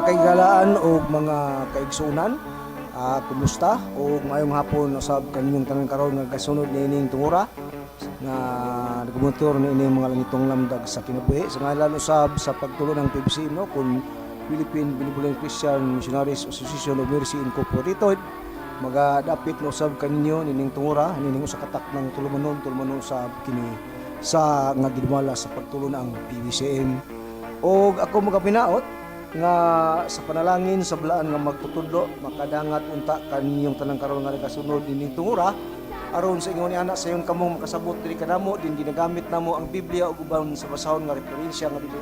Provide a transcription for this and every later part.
Mga kaigalaan o mga kaigsunan, kumusta? O maayong hapon usab kaninyong tanan karon nga gasunod niining tungura nga nagmotor niining mga langitong lamdag sa kinabuhi sa ngalan usab sa pagtulo ng PBC, no, kun Philippine Benevolent Christian Missionaries Association of Mercy Incorporated. Magadapit no usab kaninyo nining tungura nining usa ka taknang tulumanon, tulumanon usab kini sa nga gidumala sa pagtulo ng PBCM. Og ako magapinaot nga sa panalangin sa Balaan nga magtutudlo, makadangat unta kaninyong tanang karon nga nagasunod nining tungura, aron sa ingon ni ana sayon kamong makasabot diri kanamo din ginagamit namo ang Biblia ug uban sa basahon nga referensya nga dili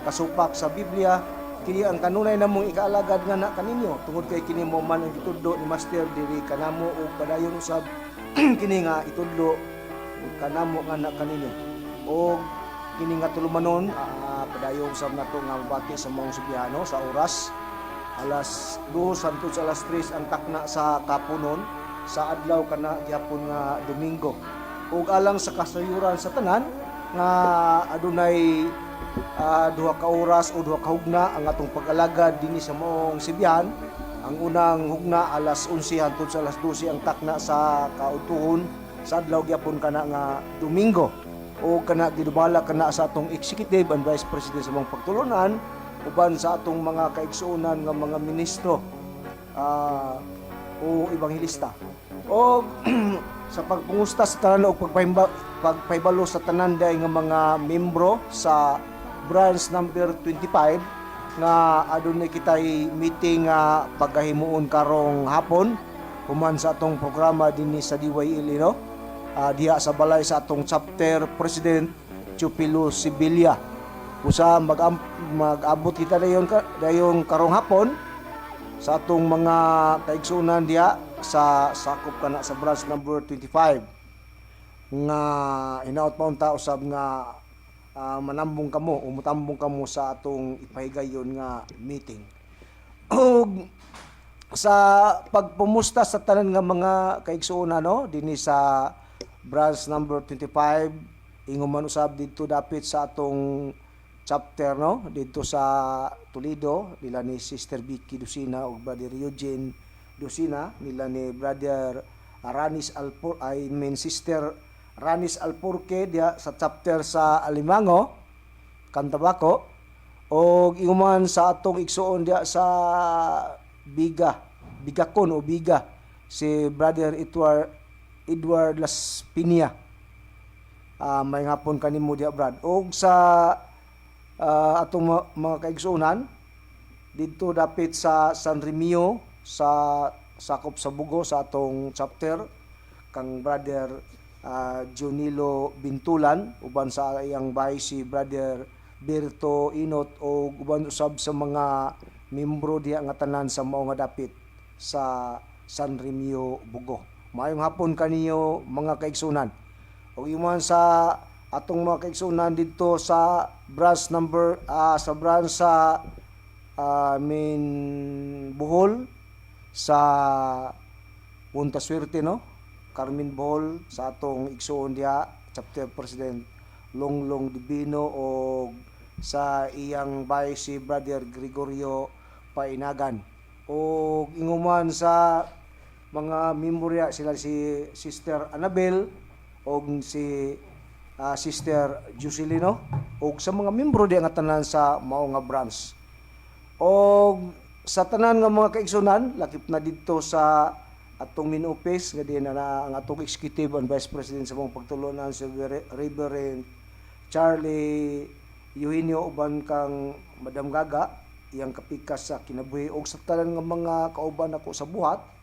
kasupak sa Biblia. Kini ang kanunay namong ikaalagad nga na kaninyo tungod kay kini mo man ang gitudlo ni Master diri kanamo ug padayon usab kini nga itudlo kanamo nga na kaninyo. Og kini nga tulumanon, padayon usab nato nga mabati sa maong Sibyano sa oras alas 2 hangtod sa alas 3 ang takna sa kapunon sa adlaw kana gihapon nga Domingo. Ug alang sa kasayuran sa tanan nga adunay 2 ka oras o 2 ka hugna ang atong pag-alagad dinhi sa maong Sibyhan. Ang unang hugna alas 11 hangtod sa alas 12 ang takna sa kaudtuhon sa adlaw gyapon kana nga Domingo. O kana gidumala kana sa atong executive and vice president sa mga pagtulunan uban sa atong mga kaigsuonan nga mga ministro o ebanghelista. O sa pagpungusta sa tanan og pagpahibalo sa tanan day nga mga membro sa branch number 25 nga adunay kitay meeting nga pagkahimuon karong hapon human sa atong programa dinhi sa DYL, no, diha sa balay sa atong chapter president Chupilo Sibilia. Usa mag-abot kita dayon karong hapon sa atong mga kaigsuonan diha sa sakop kana sa branch number 25 nga hinaot pa unta usab nga manambong kamo o mutambong kamo sa atong ipahigayon nga meeting. Ug sa pagpumusta sa tanan nga mga kaigsuonan, no, dinhi sa branch number 25, ingon man usab didto dapit sa atong chapter, no, didto sa Toledo, nila ni Sister Vicky Lucina ug Brother Eugene Lucina, nila ni Brother Aranis Alpor, I mean Sister Ranis Alporque, diha sa chapter sa Alimango, Cantabaco, og ingon sa atong igsuon diha sa Biga, Bigakon o Biga, si Brother Edward Edward Laspinia. May hapon kanimo diha, Brad. Og sa atong mga kaigsuonan didto dapit sa San Remio sa sakop sa Bugo, sa atong chapter kang Brother Junilo Bintulan uban sa iyang bahay si Brother Berto Inot o uban usab sa mga membro diha nga tanan sa mao nga dapit sa San Remio, Bugo. Maayong hapon kaniyo, mga kaigsunan. Ug ingon sa atong mga kaigsunan didto sa branch number sa branch sa main Bohol sa Punta Suerte, no, Carmen Bohol, sa atong igsuon diha, chapter president Longlong Divino o sa iyang bay si Brother Gregorio Painagan, o ingon man sa mga memorya sila si Sister Annabel o si Sister Jocelyn o sa mga membro di nga tanan sa mao nga branch. O sa tanan nga mga kaigsunan lakip na didto sa atong main office nga diin na ang atong executive and vice president sa mga pagtulunan si Reverend Charlie Eugenio uban kang Madam Gaga, iyang kapikas sa kinabuhi, og sa tanan nga mga kauban nako sa buhat,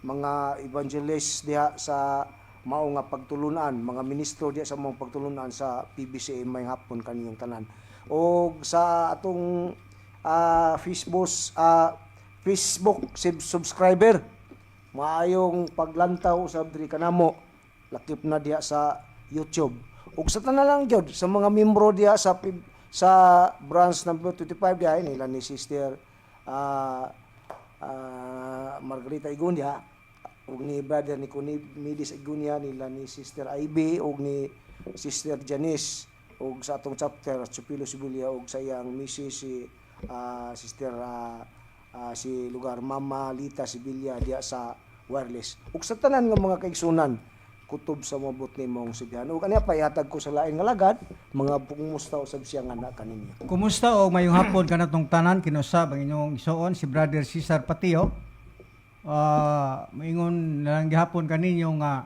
mga evangelist diha sa mao nga pagtulunan, mga ministro diha sa mga pagtulunan sa PBCM, may hapon kaniyong tanan. Og sa atong Facebook subscriber, maayong paglantaw sa diri kanamo lakip na diha sa YouTube. Ug sa tanan lang gyud sa mga membro diha sa branch number 25 diha nila ni Sister Margarita Igunya ug ni Brother ni Midis Igunya, nila ni Sister Ivy ug ni Sister Janice, ug sa atong chapter Chupilo Sibulia ug sa iyang misis si Sister Si lugar Mama Lita Sibilya diya sa wireless ug sa tanan nga mga kaigsunan kutob sa mabot nimong sibihan. Ug aniya pa ihatag ko sa lain nga lagad mga pungmusta usab siya nga na kaninyo. Kumusta o mayong hapon kanatong tanan, kinusab ang inyong isuon si Brother Cesar Patio. Maingon na lang gihapon kaninyo nga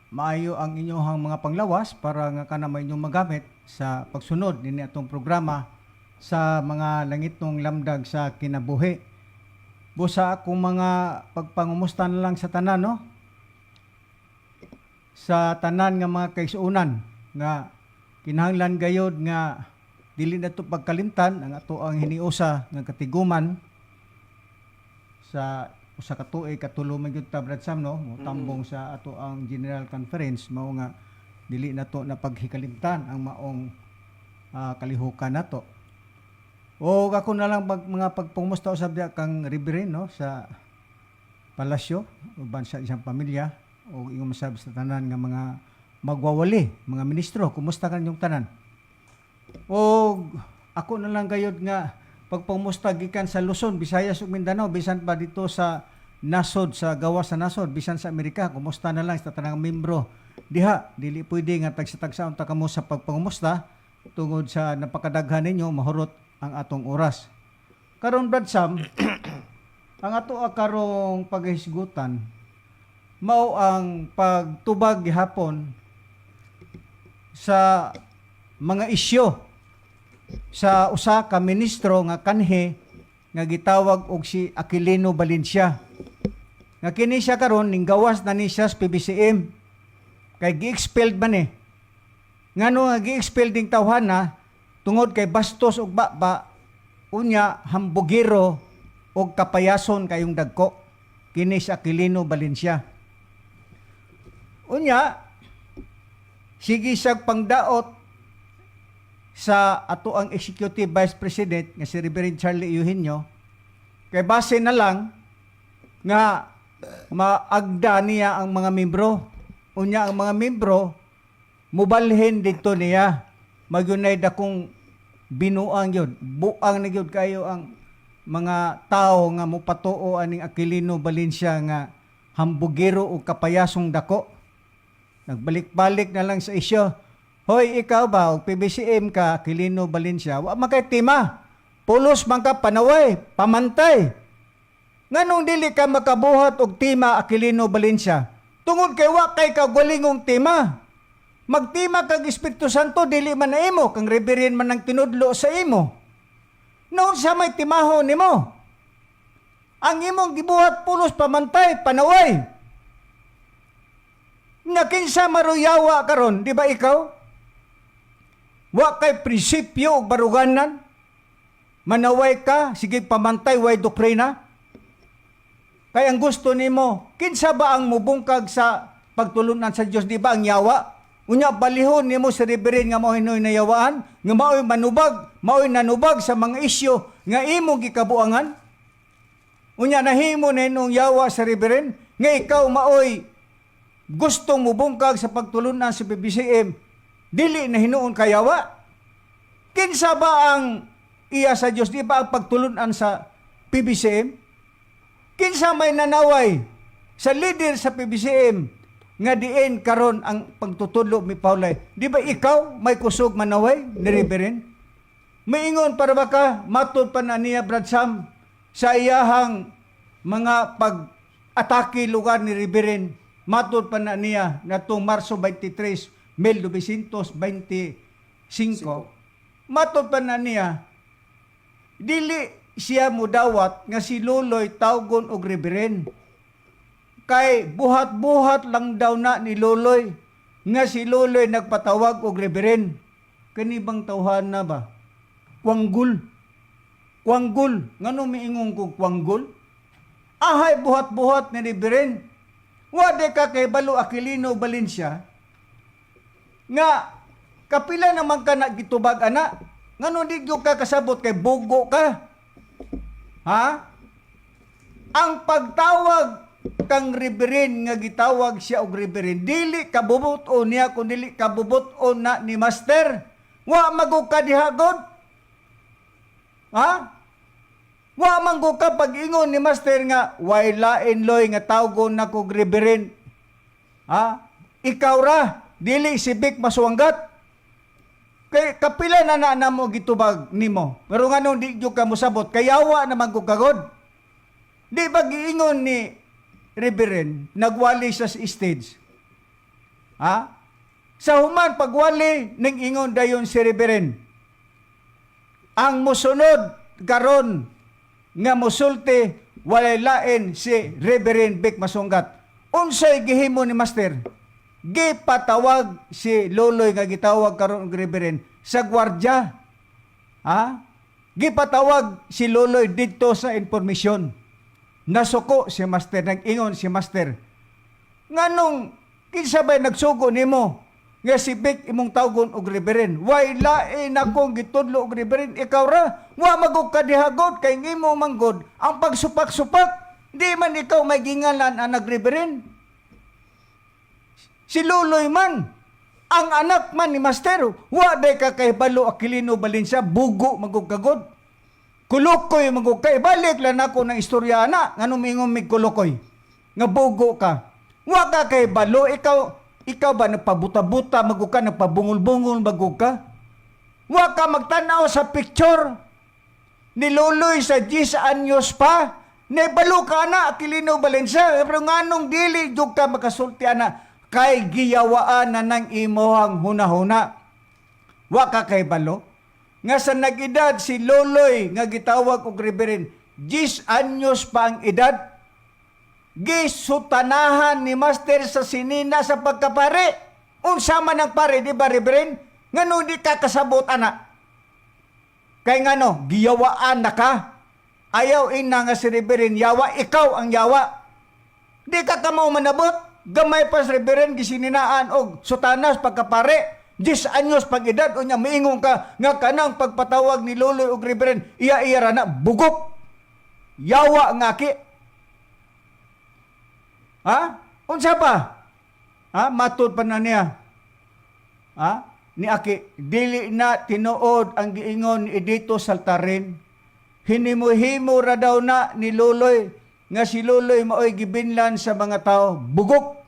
maayo ang inyong mga panglawas para nga kana may inyong magamit sa pagsunod nini atong programa sa mga langitnong lamdag sa kinabuhi. Busa akong mga pagpangumusta na lang sa tanan, no? Sa tanan nga mga kaigsuonan nga kinahanglan gayod nga dili na to pagkalimtan ang ato ang hiniusa nga katiguman sa usa ka tuig, katulo man gyud ta, Brad Sam, no, motambong sa ato ang General Conference. Mao nga dili na to na paghikalimtan ang maong kalihukan nato. O ako na lang mga pagpungmusta usab diya kang Reverend, no, sa palasyo uban sa isang pamilya o ingon masab sa tanan nga mga magwawali, mga ministro, kumusta kanyong tanan? O ako na lang gayod nga pagpangmusta gikan sa Luzon, Visayas ug Mindanao, bisan pa dito sa nasod, sa gawas sa nasod, bisan sa Amerika, kumusta na lang sa tanang membro diha. Dili pwede nga tagsa-tagsa unta kamo sa pagpangumusta tungod sa napakadaghan ninyo, mahurot ang atong oras. Karon, Brad Sam, ang ato karong paghisgutan mao ang pagtubag gihapon sa mga isyu sa usa ka ministro nga kanhi nga gitawag og si Aquilino Valencia. Nga kini siya karon ninggawas na ni siya sa PBCM. Kay gi-expelled man eh. Ngano nga gi-expelled ding tawhana? Tungod kay bastos og baba, unya hambugiro og kapayason kayong dagko. Kini si Aquilino Valencia. Unya sige siyag pangdaot sa ato ang Executive Vice President nga si Reverend Charlie Eugenio kay base na lang nga maagda niya ang mga membro, unya ang mga membro mubalhin dito niya. Magyunay dakong binuang yun, buang na gyud kayo ang mga tao nga mopatuo aning Aquilino Valencia nga hambugero o kapayasong dako. Nagbalik-balik na lang sa isyo. Hoy, ikaw ba, og PBCM ka, Aquilino Valencia, wa man kay tema. Pulos man ka panaway, pamantay. Nganong dili ka makabuhat og tema, Aquilino Valencia? Tungod kay wa kay kagalingong tema. Magtima kag Espiritu Santo, dili man na imo, kang reverend man ang tinudlo sa imo. Noon sa may timahon nimo. Ang imong gibuhat pulos pamantay, panaway. Nga kinsa maruyawa karon, di ba ikaw? Wa kay prinsipyo ug baruganan. Manaway ka, sige pamantay, way doktrina. Kay ang gusto nimo, kinsa ba ang mubungkag sa pagtulunan sa Dios, di ba ang yawa? Unya balihon nimo si reverend nga mao'y nayawaan, nga mao'y manubag, mao'y nanubag sa mga isyu nga imong gikabuangan. Unya nahimo na inong yawa sa reverend nga ikaw mao'y gustong mubungkag sa pagtulunan sa PBCM, dili na hinuon kayawa. Kinsa ba ang iya sa Dios? Di ba ang pagtulunan sa PBCM? Kinsa may nanaway sa leader sa PBCM nga diin karon ang pagtutudlo mi Paulay? Di ba ikaw may kusog manaway ni Reverend? Maingon para ba ka, matod pa na niya, Brad Sam, sa iyahang mga pag-atake lugar ni Reverend, matod pa na niya natong Marso 23, 1925, matod pa na niya, dili siya mudawat nga si Luloy tawgon og reverend. Kay buhat-buhat lang daw na ni Luloy nga si Luloy nagpatawag og reverend. Kani bang tawhan na ba? Kwanggul. Kwanggul. Ngano miingon ko kwanggul? Ahay buhat-buhat ni reverend. Wa de ka kay balo, Aquilino Valencia, nga kapila naman ka na gitubag ana. Ngano di gyud ka kasabot kay bugo ka? Ha? Ang pagtawag kang reverend nga gitawag siya og reverend, dili kabubut-on niya kun dili kabubut-on na ni master. Wa magug ka diha god. Ha? Wa man ko ka pag-ingon ni Master nga way lain, Loy, nga tawgon nako Reverend. Ha? Ikaw ra, dili si Vic Masuanggat. Kay kapila na na namo gitubag nimo. Pero nganong di jud ka mosabot? Kay yawa naman ko kagod. Di ba giingon ni Reverend, nagwali sa stage? Ha? Sa human pagwali, ning ingon dayon si Reverend: "Ang musunod karon nga musulti, walay lain si Reverend Vic Masunggat." Unsay gihimo ni Master? Gipatawag si Loloy nga gitawag karon og Reverend sa gwardya. Ha? Gipatawag si Loloy didto sa information. Nasuko si Master, nag-ingon si Master: "Nganong kinsa bay nagsugo nimo nga si Vic imong tawgon og Reverend? Way lain akong gitudlo og Reverend, ikaw ra. Wa magug ka dihagod kay imo manggod ang pagsupak-supak. Di man ikaw may gingalan ang nagreverend. Si Luloy man, ang anak man ni Master." Wa day ka kahibalo, Aquilino Valencia, bugo magug kagod. Kulukoy magug ka. Ibalik lang nako ng istorya na nganong mingon mig kulukoy. Nga bugo ka. Wa ka kahibalo, ikaw ba nagpabuta-buta magug ka, nagpabungol-bungol magug ka? Wa ka magtanaw sa picture ni Loloy sa 10 anyos pa. Nahibalo ka na, Aquilino Valencia. Pero nganong dili jud ka makasulti ana? Kay giyawaan na ng imuhang hunahuna. Wa ka kahibalo nga sa nag-edad si Loloy nga gitawag og Reverend, 10 anyos pa ang edad, gisutanahan ni Master sa sinina sa pagkapare. Unsa man ang pare, di ba, Reverend? Ngano di ka kasabot ana? Kay ngano, giyawaan na ka. Ayaw ina nga si Reverend yawa, ikaw ang yawa. Di ka kamo manabot. Gamay pa si Reverend gisininaan og sutanas pagkapare. 10 anyos pag edad, unya miingon ka nga kanang pagpatawag ni Loloy og Reverend, iya-iya ra na, bugok. Yawa nga ki. Ha? Unsa pa? Ha? Matud pa na niya. Ha? Ni Aki, dili na tinuod ang giingon ni Edito Saltarin. Hinimo-himo ra daw na ni Loloy nga si Loloy maoy gibinlan sa mga tao. Bugok.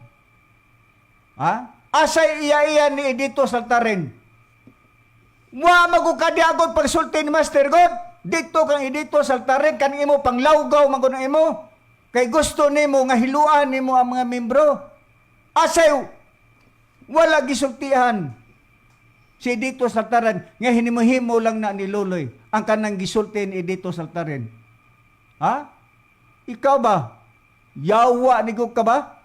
Ha? Asay iya-iya ni Edito Saltarin? Wa magukadiagon pagsulti ni Master God. Dito kang Edito Saltarin, kan imo panglawgaw man gud ang imo. Kay gusto nimo nga hiluan nimo ang mga membro. Asay wala gisultihan si Edito Saltarin nga hinimo-himo lang na ni Loloy ang kanang gisulti ni Edito Saltarin? Ha? Ikaw ba? Yawa ni ka ba?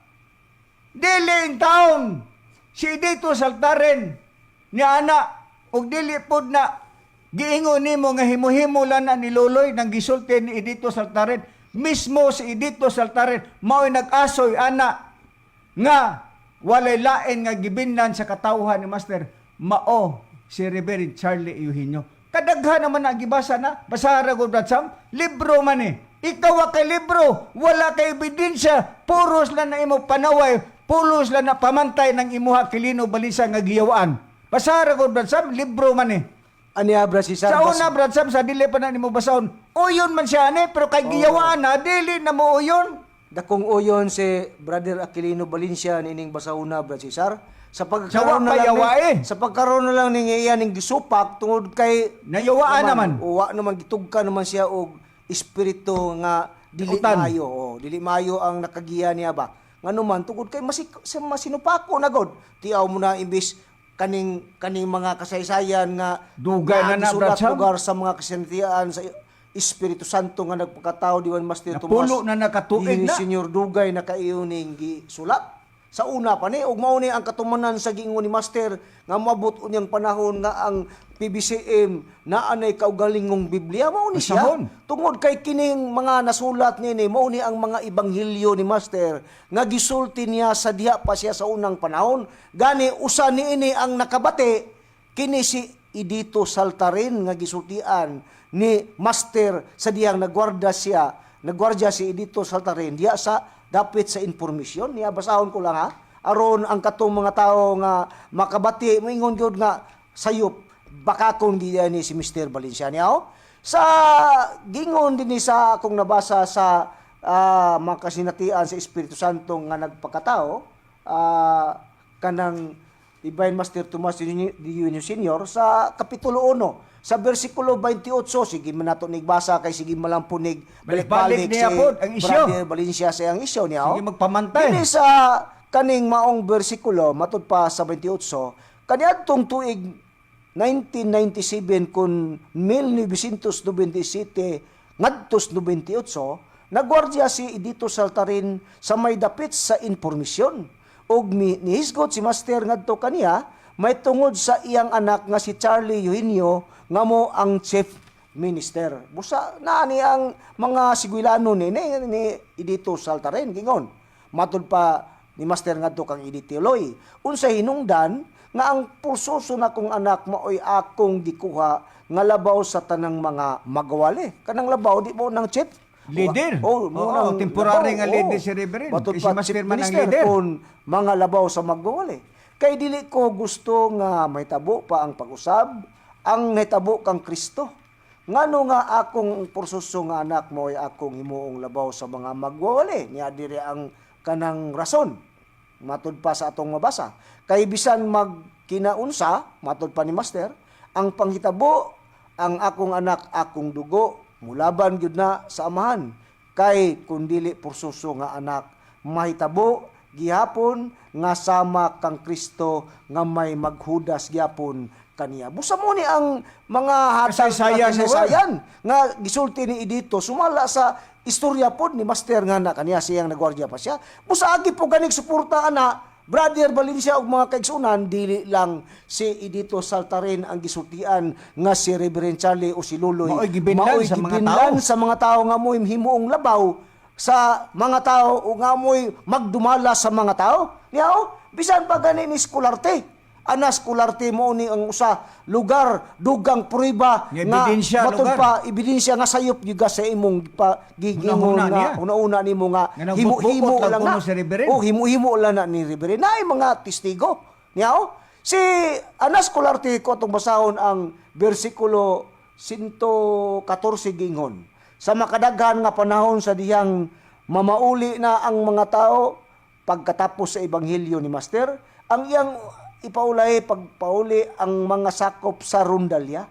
Dili in town si Edito Saltarin ni ana og dili pod na giingon nimo nga himo-himo lang na ni Loloy nang gisulti ni Edito Saltarin. Mismo si Edito Saltarin mao'y nag-asoy ana nga walay lain nga gibinlan sa katawhan ni Master, mao si Reverend Charlie Eugenio. Kadaghan naman na gibasa na, basara gud, Brad Sam, libro man eh. Ikaw wa kay libro, wala kay ebidensya, puros lang na imo panaway, pulos lang na pamantay ng imuha, Quilino Balisa, nga giyawaan. Basara gud, Brad Sam, libro man eh. Ani Brad Cesar, Sa una, Brad Sam, sa dili pa na nimo basahon, uyon man siya ani, pero kay giyawaan na, dili na mo uyon. Dakong uyon si Brother Aquilino Valencia nining basahuna, Brad Cesar. Sa Sa pagkaroon wa na pa lang yawa eh. Sa pagkaroon na lang ning iya ning gisupak tungod kay Nayawaan naman. Uwa naman, gitugka naman siya og espiritu nga dili Utan. maayo. Oh, dili maayo ang nakagiya niya ba. Ngano man tungod kay masik sa masinupako na god. Tiaw mo na imbis kaning kaning mga kasaysayan nga Dugay na na, gisulat Brad Sam. lugar sa mga kasinatian sa Espiritu Santo nga nagpakatao diwan Master Tomas. Napulo na nakatuig Dinhi na. Senyor dugay na kaayo ning gisulat. Sa una pa ni ug mao ni ang katumanan sa giingon ni Master nga moabot unyang panahon nga ang PBCM naa nay kaugalingong Biblia, mao ni siya. Basahon. Tungod kay kining mga nasulat niini mao ni ang mga ebanghelyo ni Master nga gisulti niya sa diha pa siya sa unang panahon. Gani usa niini ang nakabati kini si Edito Saltarin nga gisultian ni Master sa diyang nagwarda siya, nagwardya si Edito Saltarin diya sa dapit sa informasyon niya. Basahon ko lang ha, aron ang katong mga tao nga makabati moingon gyud nga sayop baka kung di ni si Mr. Valencia niya oh. Sa gingon dinhi sa akong nabasa sa mga kasinatian sa Espiritu Santo nga nagpakatao, kanang Divine Master Tomas de Eugenio Senior sa Kapitulo 1 sa versikulo 28, sige man nato nigbasa kay sige man lang po nig Balik-balik balik-balik niya si pod ang isyu. Brother Valencia sa iyang isyu niya. Sige magpamantay. Dili sa kaning maong bersikulo matud pa sa 28 kaniadtong tuig 1997 kun 1997 ngadtos 98, nagwardya si Edito Saltarin sa may dapit sa impormasyon ug nihisgot si Master ngadto kaniya may tungod sa iyang anak nga si Charlie Eugenio nga mo ang chief minister. Busa naa ni ang mga sigwilano ni Edito Saltarin gingon. Matud pa ni Master ngadto kang Edith Tiloy. Unsa hinungdan nga ang pursoso na kong anak maoy akong gikuha nga labaw sa tanang mga magwali. Kanang labaw di mo nang chief Leader. Oh, mo Oo, nang temporary labaw, nga leader oo. si Reverend. Matud Kay si pa Master chief man ang minister leader. kung mga labaw sa magwali. Kay dili ko gusto nga mahitabo pa ang pag-usab ang nahitabo kang Kristo. Ngano nga akong pursuso nga anak mo ay akong himuong labaw sa mga magwawali. Niya diri ang kanang rason. Matud pa sa atong mabasa. Kay bisan magkinaunsa, matud pa ni Master, ang panghitabo ang akong anak akong dugo mulaban gyud na sa amahan. Kay kun dili pursuso nga anak mahitabo gihapon nga sama kang Kristo nga may maghudas gihapon kaniya. Busa mo ni ang mga hatag Kasaysayan, kasaysayan nga gisulti ni Edito sumala sa istorya pod ni Master nga na kaniya siyang nagwardya pa siya. Busa agi po ganig suporta ana Brother Valencia ug mga kaigsunan, dili lang si Edito Saltarin ang gisultian nga si Reverend Charlie o si Luloy. Maoy gibinlan Maoy sa mga gibinlan tao. sa mga tao nga mo'y himuong labaw sa mga tao o nga mo'y magdumala sa mga tao. Niya o, bisan pa gani ni Scolarte. Ana Scolarte mo ni ang usa lugar dugang prueba Nga ebidensya, matud lugar. pa ebidensya nga sayop gyud ka sa imong pa gigingon Huna-huna nga niya. una-una nimo nga Nga himo-himo nagbukbukot lang lang na. kuno si Reverend. Oh, himo-himo lang na ni Reverend. Naay mga testigo. Niya o. Si Anas Colarte ko atong basahon ang bersikulo 114 gingon. Sa makadaghan nga panahon sa dihang mamauli na ang mga tao pagkatapos sa ebanghelyo ni Master, ang iyang ipaulay pagpauli ang mga sakop sa rundalya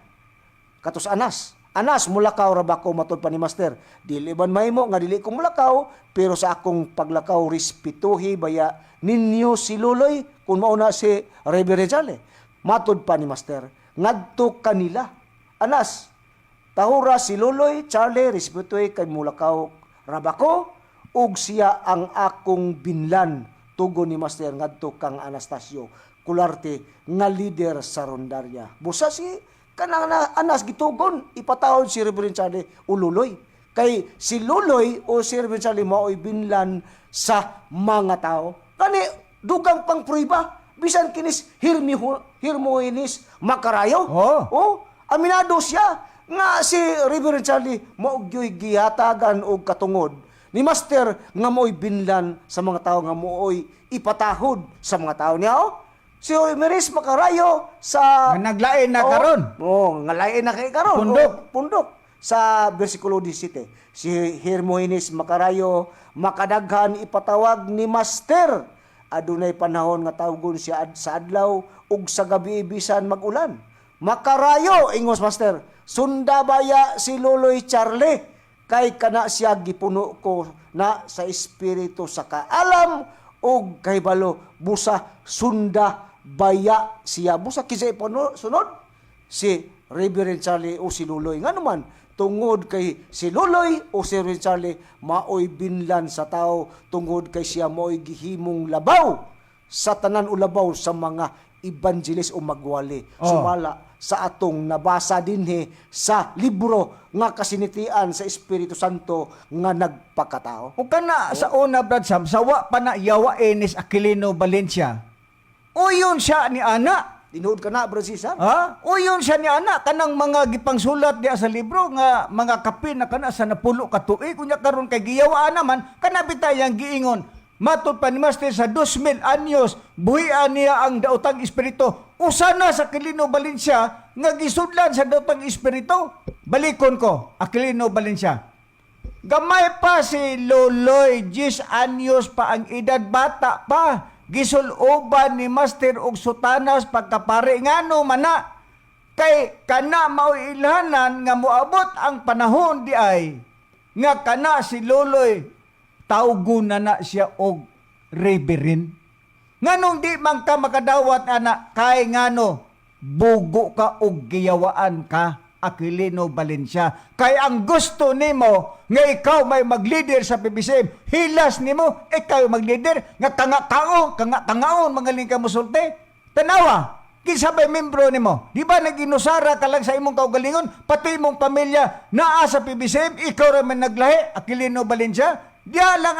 katos Anas. Anas, mulakaw ra ba ko matud pa ni Master? Dili man mahimo nga dili ko mulakaw, pero sa akong paglakaw respetuhi baya ninyo si Luloy kung mauna si Reverend Charlie. Matud pa ni Master, ngadto kanila. Anas, tahura si Luloy, Charlie, respetuhi kay mulakaw ra ba ko ug siya ang akong binlan, tugon ni Master ngadto kang Anastasio Cularte nga leader sa rondarya. Busa si kanang na, Anas gitugon ipatawod si Reverend Charlie o Luloy. Kay si Luloy o si Reverend Charlie mao'y binlan sa mga tao. Kani dugang pang pruiba bisan kinis hirmi Hermogenes Makarayo. Oo. Oh, aminado siya nga si Reverend Charlie mao gyoy gihatagan og katungod ni Master nga mo'y binlan sa mga tao nga mo'y ipatahod sa mga tao niya. Oh. Si Miris Makarayo sa Nga naglain na Oo. karon. Oo, nga lain na kay karon. Pundok. Oo, pundok. Sa versikulo 17, si Hermogenes Makarayo makadaghan ipatawag ni Master. Adunay panahon nga tawgon siya sa adlaw ug sa gabi bisan magulan. Makarayo ingos Master, sunda baya si Loloy Charlie kay kana siya gipuno ko na sa espiritu sa kaalam ug kahibalo, busa sunda baya siya. Busa kinsa ipuno sunod si Reverend Charlie o si Luloy. Nga naman, tungod kay si Luloy o si Reverend Charlie, maoy binlan sa tao, tungod kay siya maoy gihimong labaw sa tanan o labaw sa mga evangelist o magwali. Oh. Sumala sa atong nabasa dinhi sa libro nga kasinitian sa Espiritu Santo nga nagpakatao. O kana sa una, Brad Sam, sa wa pa na yawa Enes Aquilino Valencia. Uyon siya ni ana. Tinuod ka na, Brad Cesar? Ha? Uyon siya ni ana kanang mga gipangsulat diya sa libro nga mga kape na kana sa napulo ka tuig unya karon kay giyawaan naman kana bitayang giingon. Matod pa ni Master sa 2000 anyos buhian niya ang daotang espiritu. Usa na sa Aquilino Valencia nga gisudlan sa daotang espiritu. Balikon ko, Aquilino Valencia. Gamay pa si Loloy, 10 anyos pa ang edad, bata pa. Gisuloban ni Master og sutanas pagkapare, ngano mana? Kay kana mao'y ilhanan nga moabot ang panahon di ay nga kana si Loloy tawgon na na siya og reverend. Nganong di man ka makadawat ana, kay ngano bugo ka og giyawaan ka, Aquilino Valencia? Kay ang gusto nimo nga ikaw may maglider sa PBCM, hilas nimo ikaw maglider nga kanga-kaon, kanga-kangaon mga lingka musulti. Tanawa, kinsa bay membro nimo? Di ba nag-inusara ka lang sa imong kaugalingon, pati imong pamilya naa sa PBCM, ikaw ra man naglahi, Aquilino Valencia? Diya lang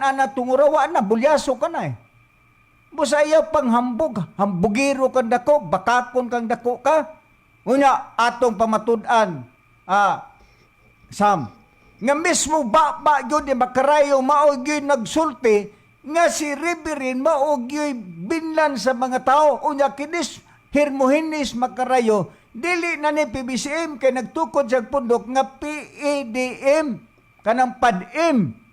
anang tungurawa na, bulyaso ka na eh. Busa ayaw panghambog, hambugiro kang dako, bakakon kang dako ka. Unya, atong pamatud-an, Sam, nga mismo ba gyud ni Makarayo mao gyud nagsulti nga si Reverend mao gyud binlan sa mga tao. Unya kinis Hermogenes Makarayo dili na ni PBCM kay nagtukod siya pundok nga PADM, kanang PADM.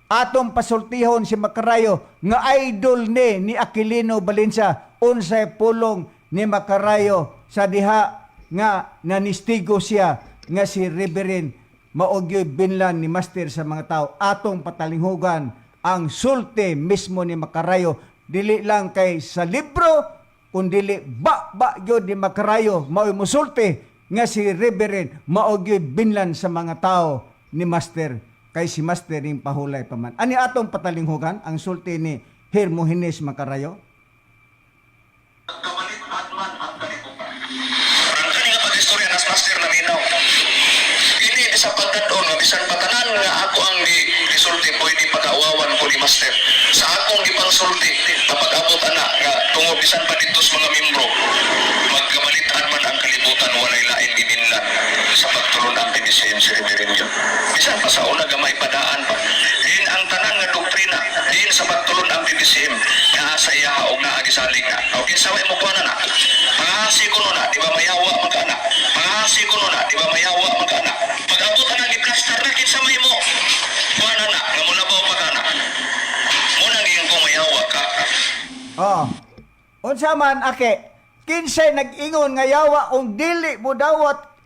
Atong pasultihon si Makarayo nga idol ni ni Aquilino Valencia, unsay pulong ni Makarayo sa diha nga nanistigo siya nga si Reverend mao gyoy binlan ni Master sa mga tao. Atong patalinghugan ang sulti mismo ni Makarayo, dili lang kay sa libro kundili ba ba gyud ni Makarayo mao'y musulti nga si Reverend mao gyoy binlan sa mga tao ni Master, kay si Master ning pahulay pa man. Ani atong patalinghugan ang sulti ni Hermogenes Makarayo. Kapalit atman ang kalibutan. Ang kani nga pag-istorya nas Master na minaw. Ini sa pagdadon nga bisan patanan nga ako ang di gisulti pwede pagkauwawan ko ni Master. Sa akong gipangsulti kapag abot ana nga tungod bisan pa dito sa mga membro, magkabalitan man ang kalibutan, walay lain giminlan sa pagtulon ang PBCM si Reverend yun. Bisan pa sa una gamay padaan pa. Din ang tanan nga doktrina din sa pagtulon ang PBCM naa sa iya og naa gisalig na. O kinsa may mo na na. Pangasi kuno na, di ba mayawa man ka na? Pangasi kuno na, di ba mayawa man ka na? Pag abot na giplastar na, kinsa may mo kuha na na nga mulabaw pa ka na. Muna giyon ko mayawa ka. Oh. Unsa man ake, kinsay nag-ingon nga yawa kung dili mo dawat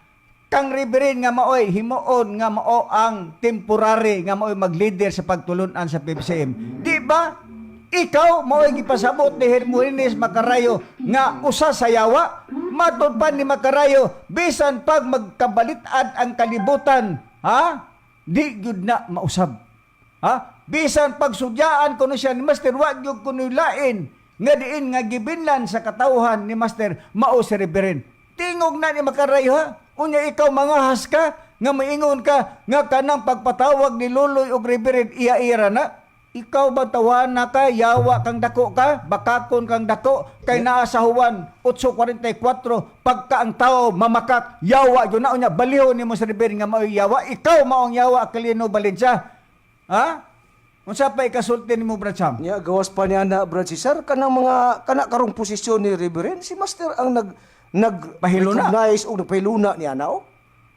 kang Reverend nga maoy himuon nga mao ang temporary nga maoy mag-leader sa pagtulunan sa PBCM? Di ba? Ikaw maoy gipasabot ni Hermogenes Makarayo nga usa sa yawa. Matod pa ni Makarayo, bisan pag magkabalit-ad ang kalibutan, ha? Di gyud na mausab. Ha? Bisan pagsudyaan kuno siya ni Master, wa gyud kuno lain nga diin nga gibinlan sa katawhan ni Master mao si Reverend. Tingog na ni Makarayo ha. Unya ikaw mangahas ka nga maingon ka nga kanang pagpatawag ni Luloy og Reverend iya-ira na. Ikaw ba tawana ka, yawa kang dako ka, bakakon kang dako, kay naa sa Juan 8:44, pagka ang tao mamakak, yawa yun na. Unya baliho nimo sa Reverend nga mao'y yawa, ikaw maong yawa, Aquilino Valencia. Ha? Unsa pa ikasulti nimo, Brad Sam? Nya gawas pa niya na, Brad Cesar, kanang mga kana karong posisyon ni Reverend, si Master ang nag nag Pahiluna. recognize og nagpahiluna niya na oh.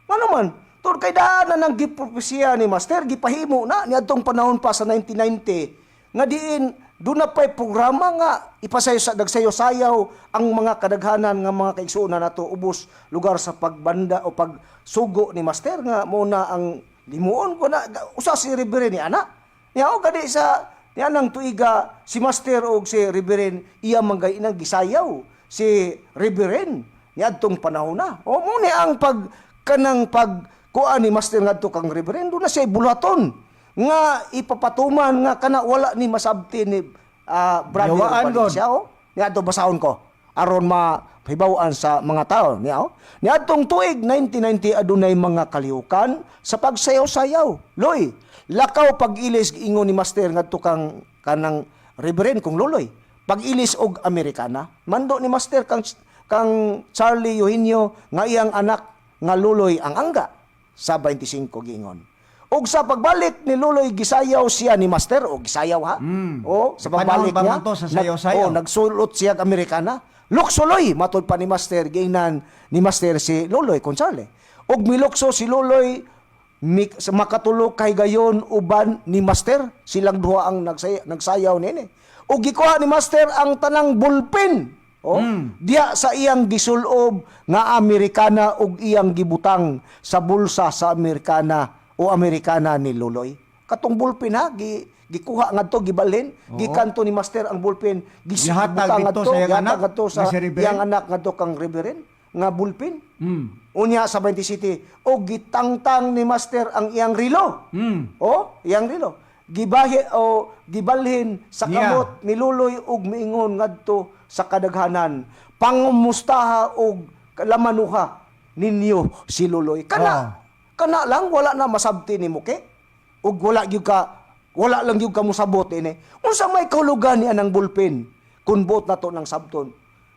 Ngano man, tungod kay daan na nang gipropesya ni Master, gipahimo na niadtong panahon pa sa 1990 nga diin doon na pa'y programa nga ipasayo sa nagsayo-sayaw ang mga kadaghanan nga mga kaigsuonan nato ubos lugar sa pagbanda o pagsugo ni Master nga mo na ang limuon ko na usa si Reverend ni ana. Niya o gani sa niya nang tuiga si Master og si Reverend iya manggay inang gisayaw si Reverend niadtong panahon na. O mo ni ang pag kanang pag kuan ni Master ngadto kang Reverend, doon na siya bulaton nga ipapatuman nga kana wala ni masabti ni brother Yawaan, God. Valencia oh. Niadto basahon ko aron mahibaw-an sa mga tao niya oh. Niadtong tuig 1990 adunay mga kalihukan sa pagsayaw-sayaw. Loy, lakaw pag-ilis giingon ni Master ngadto kang kanang Reverend kung Loloy. Pag-ilis og Amerikana, mando ni Master kang kang Charlie Eugenio nga iyang anak nga Luloy ang angga sa 25 giingon. Og sa pagbalik ni Luloy gisayaw siya ni Master o gisayaw ha. O sa Panahon pagbalik pa niya man to sa sayaw-sayaw. Oh, nagsulot siya og Amerikana. Luksuloy matud pa ni Master giingnan ni Master si Luloy kung Charlie. Ug milukso si Luloy sa makatulo kay gayon uban ni Master. Silang duha ang nagsayaw nini. Ug gikuha ni Master ang tanang bullpen. Oh, diya sa iyang gisulob nga Amerikana ug iyang gibutang sa bulsa sa Amerikana o Amerikana ni Luloy. Katong bullpen ha, gikuha ngadto, gibalhin, gikanto ni Master ang bullpen, Gihatag gibutang didto sa iyang gihatag anak, ngadto sa nga si Reverend? iyang anak ngadto kang Reverend nga bullpen. Unya sa 20 City o gitangtang ni Master ang iyang rilo. O iyang rilo. Gibahi o gibalhin sa Niya. kamot ni Luloy ug miingon ngadto sa kadaghanan. Pangumustaha og lamanuha ninyo si Luloy. Kana kana lang, wala na masabti ni Muke. Ug wala gyud ka, wala lang gyud ka mosabot ini. Unsa may kahulugan ni anang bullpen kun buot nato ng sabton?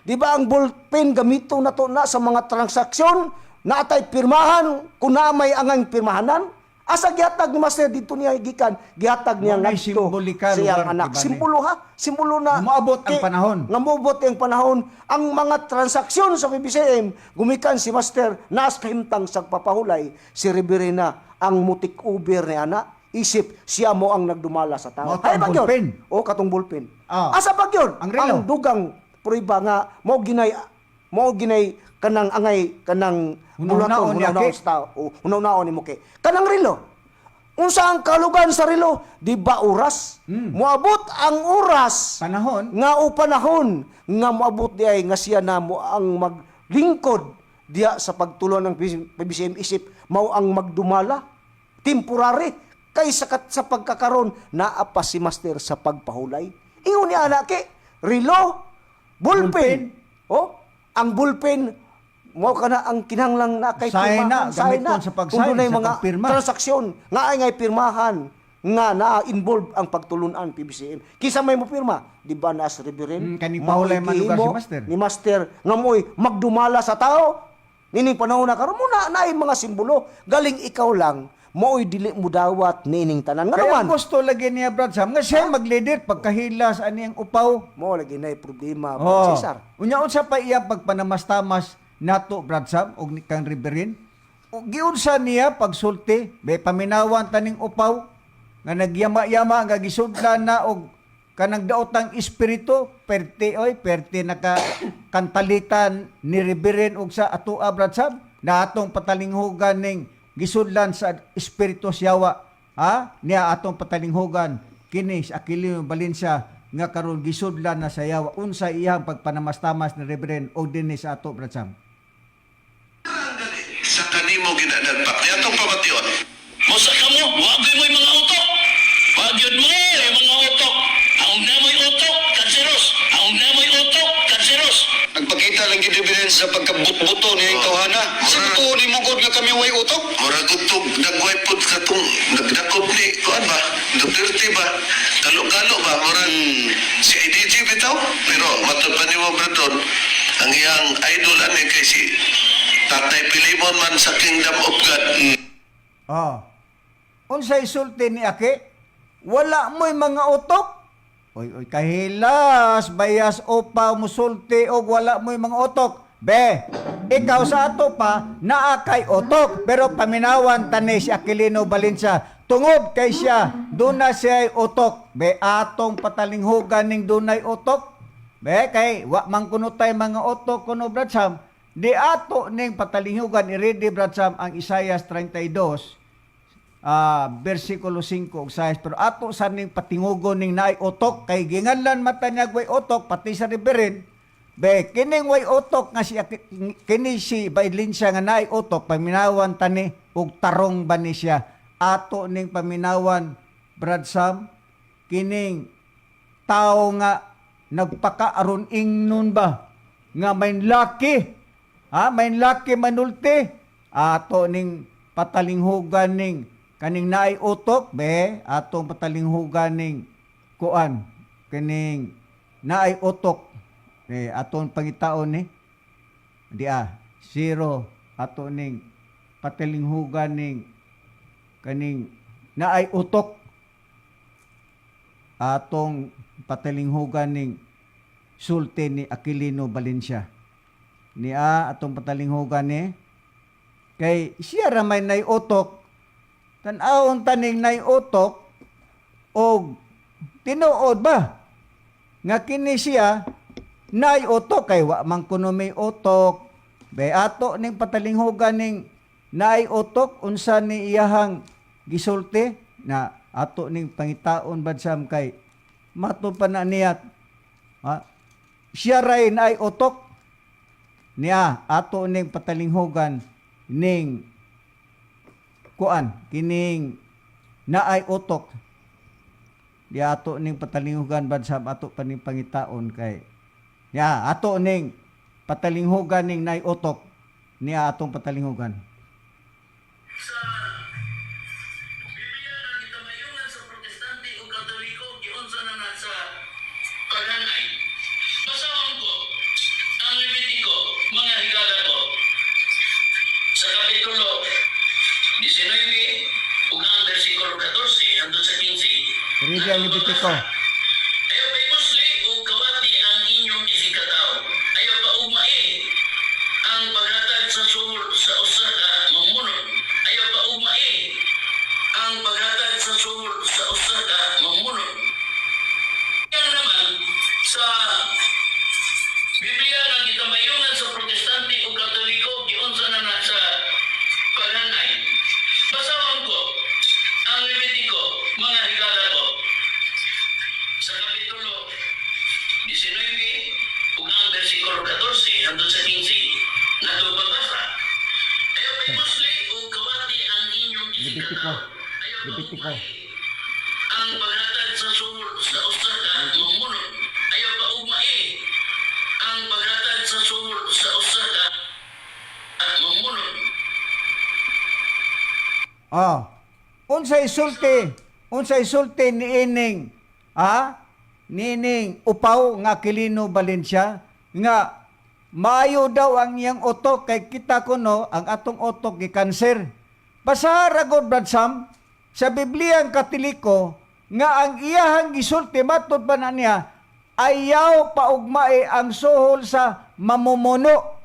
Di ba ang bullpen gamito nato na sa mga transaksyon, naatay pirmahan kun naa may angang pirmahanan? Asa gihatag ni Master dito niya gikan, gihatag niya Walay ngadto simbolika, sa iyang lugar, anak. diba ni? Simbolo ha, simbolo na Moabot ang panahon. Nga moabot ang panahon, ang mga transaksyon sa PBCM gumikan si Master naas kahimtang sa papahulay si Reverena ang mutik uber ni ana, isip siya mo ang nagdumala sa tao. Mao to ang Ay, ba gyud? bullpen. O katong bullpen. Ah. Asa pa gyud? Ang relo. Ang dugang prueba nga mao ginay kanang angay kanang Hunahunaon bulaton, ni hunahunaon Ake. sa tao. O, hunahunaon ni Muke. Kanang relo. Unsa ang kalugan sa relo? Di ba oras? Moabot ang oras Panahon. nga o panahon nga moabot di ay nga siya na mo ang maglingkod diya sa pagtulon ng PBCM isip mao ang magdumala temporary kay sa pagkakaron naa pa si Master sa pagpahulay. Ingon ni ana ke relo, bullpen. Oh, ang bullpen mao kana ang kinahanglang na kay Sign na, pirmahan. Sign gamiton sa pag-sign, Kung dunay sa mga pagpirma. transaksyon nga ay ngay pirmahan nga na-involve ang pagtulunan PBCM. Kisa may mo pirma, di ba na as Reverend? Kaning pahulay man lugar si Mao'y Master. Ni Master nga mo'y magdumala sa tao. Nining panahon na karon mo na naay mga simbolo. Galing ikaw lang mo'y dili mo dawat nining tanan. Nga Kaya naman, ang gusto lagi niya, Brad Sam, nga siya mag-leader pagkahilas ani ang upaw. mo lagi na'y problema, Oh. Cesar. Unya unsa pa iya pagpanamastamas nato, Brad Sam, og ni kang Reverend? O giunsa niya pagsulti, may paminawan taning upaw nga nagyama-yama nga gisudlan na og kanang daotang espiritu, perte oy, perte naka kantalitan ni Reverend og sa atoa, Brad Sam, na atong patalinghugan ning gisudlan sa espiritu siyawa ha niya atong patalinghugan kini si Aquilino Valencia nga karon gisudlan na sa yawa. Unsa iyang pagpanamastamas ni Reverend og dinhi sa ato, Brad Sam? Sa kanimo ginanagpak niya atong pamation. Musa ka mo, wag mo'y mga utok. Wag yun mo, yung mga utok. Ang namoy utok, kanseros. Ang namoy utok, kanseros. Nagpakita lang gid evidence sa pagkabutbuto niya yung tawhana. Sa totoo ni mo god nga kami way utok. Murag utog dagway pud katong nagdakop ni kuan ba, Duterte ba, galo-galo ba, murag si IDG bitaw. Pero matod pa nimo, Bradon, ang iyang idol ani kay si Tatay Pilimon man sa Kingdom of God. Oh. Unsa isulti ni Ake? Wala mo'y mga utok. Oy, oy, kahilas, bayas opa musulti og wala mo'y mga utok. Be, ikaw sa ato pa naa kay utok, pero paminawan tani si Aquilino Valencia tungod kay siya duna siya utok. Be, atong patalinghugan ning dunay utok. Be, kay wa man kuno tay mga utok kuno, Brad Sam. Di ato ning patalinghugan, i-ready, Brad Sam, ang Isaiah 32 versikulo 5 ug 6, pero ato sa ning patingugon ning naay utok kay ginganlan mata niya way utok pati sa Reverend. Be, kining way utok nga si kini si Valencia nga naay utok, paminawan tani og tarong ba ni siya. Ato ning paminawan, Brad Sam, kining tao nga nagpakaaron ingnon ba nga may laki ha, may laki manulti. Ato ning patalinghugan ning kaning naay utok. Be, atong patalinghugan ning kuan kining naay utok. Eh, aton pangitaon ni di ah zero. Ato ning patalinghugan ning kaning naay utok. Atong patalinghugan ning sulti ni Aquilino Valencia. Ni a atong patalinghugan ni Kay siya ra may nay utok. Tan-awon taning nay utok og tinuod ba nga kini siya nay utok kay wa man kuno may utok. Bay ato ning patalinghugan ning naay utok, unsa ni iyahang gisulti na ato ning pangitaon, Brad Sam, kay mato pa na niya, ha? Siya ray naay utok niya. Ato ning patalinghugan ning kuan kining naay utok. Di ato ning patalinghugan, Brad Sam, ato pa ning pangitaon kay ya ato ning patalinghugan ning naay utok niya, atong patalinghugan. Sa Biblia nga gitamayungan sa Protestante o Katoliko, giunsa na na sa paghanay. Basahon ko ang Levitico, mga higala ko. Sa Kapitulo 19 ug ang versikulo 14 hangtod sa 15. Ready ang Levitico. Ayaw pahimusli o kawati ang inyong isigkatao. Ayaw paugmai ang paghatag sa suhol sa usa ka mamumuno. Ayaw paugmai ang paghatag sa suhol sa usa ka mamumuno. Yan naman sa Biblia nga gitamayungan sa Protestante o Katoliko, giunsa na na sa paghanay. Basahon ko ang Levitico, mga higala ko. Sa Kapitulo 19 ug ang versikulo 14 hangtod sa 15 natupabasa. Ayaw pahimusli o kawati ang inyong Levitico. isigkatao. Ayaw Levitico. paugmai ang paghatag sa suhol sa usa ka mamumuno. Ayaw paugmai ang paghatag sa suhol sa usa ka mamumuno. Oh. Unsay sulti? Unsay sulti niining, ha? Niining upaw nga Aquilino Valencia nga maayo daw ang iyang utok kay kita kuno ang atong utok gi kanser. Basa ra gud, Brad Sam, sa Biblia ang Katoliko nga ang iyahang gisulti matud pa na niya, ayaw paugmae ang suhol sa mamumuno.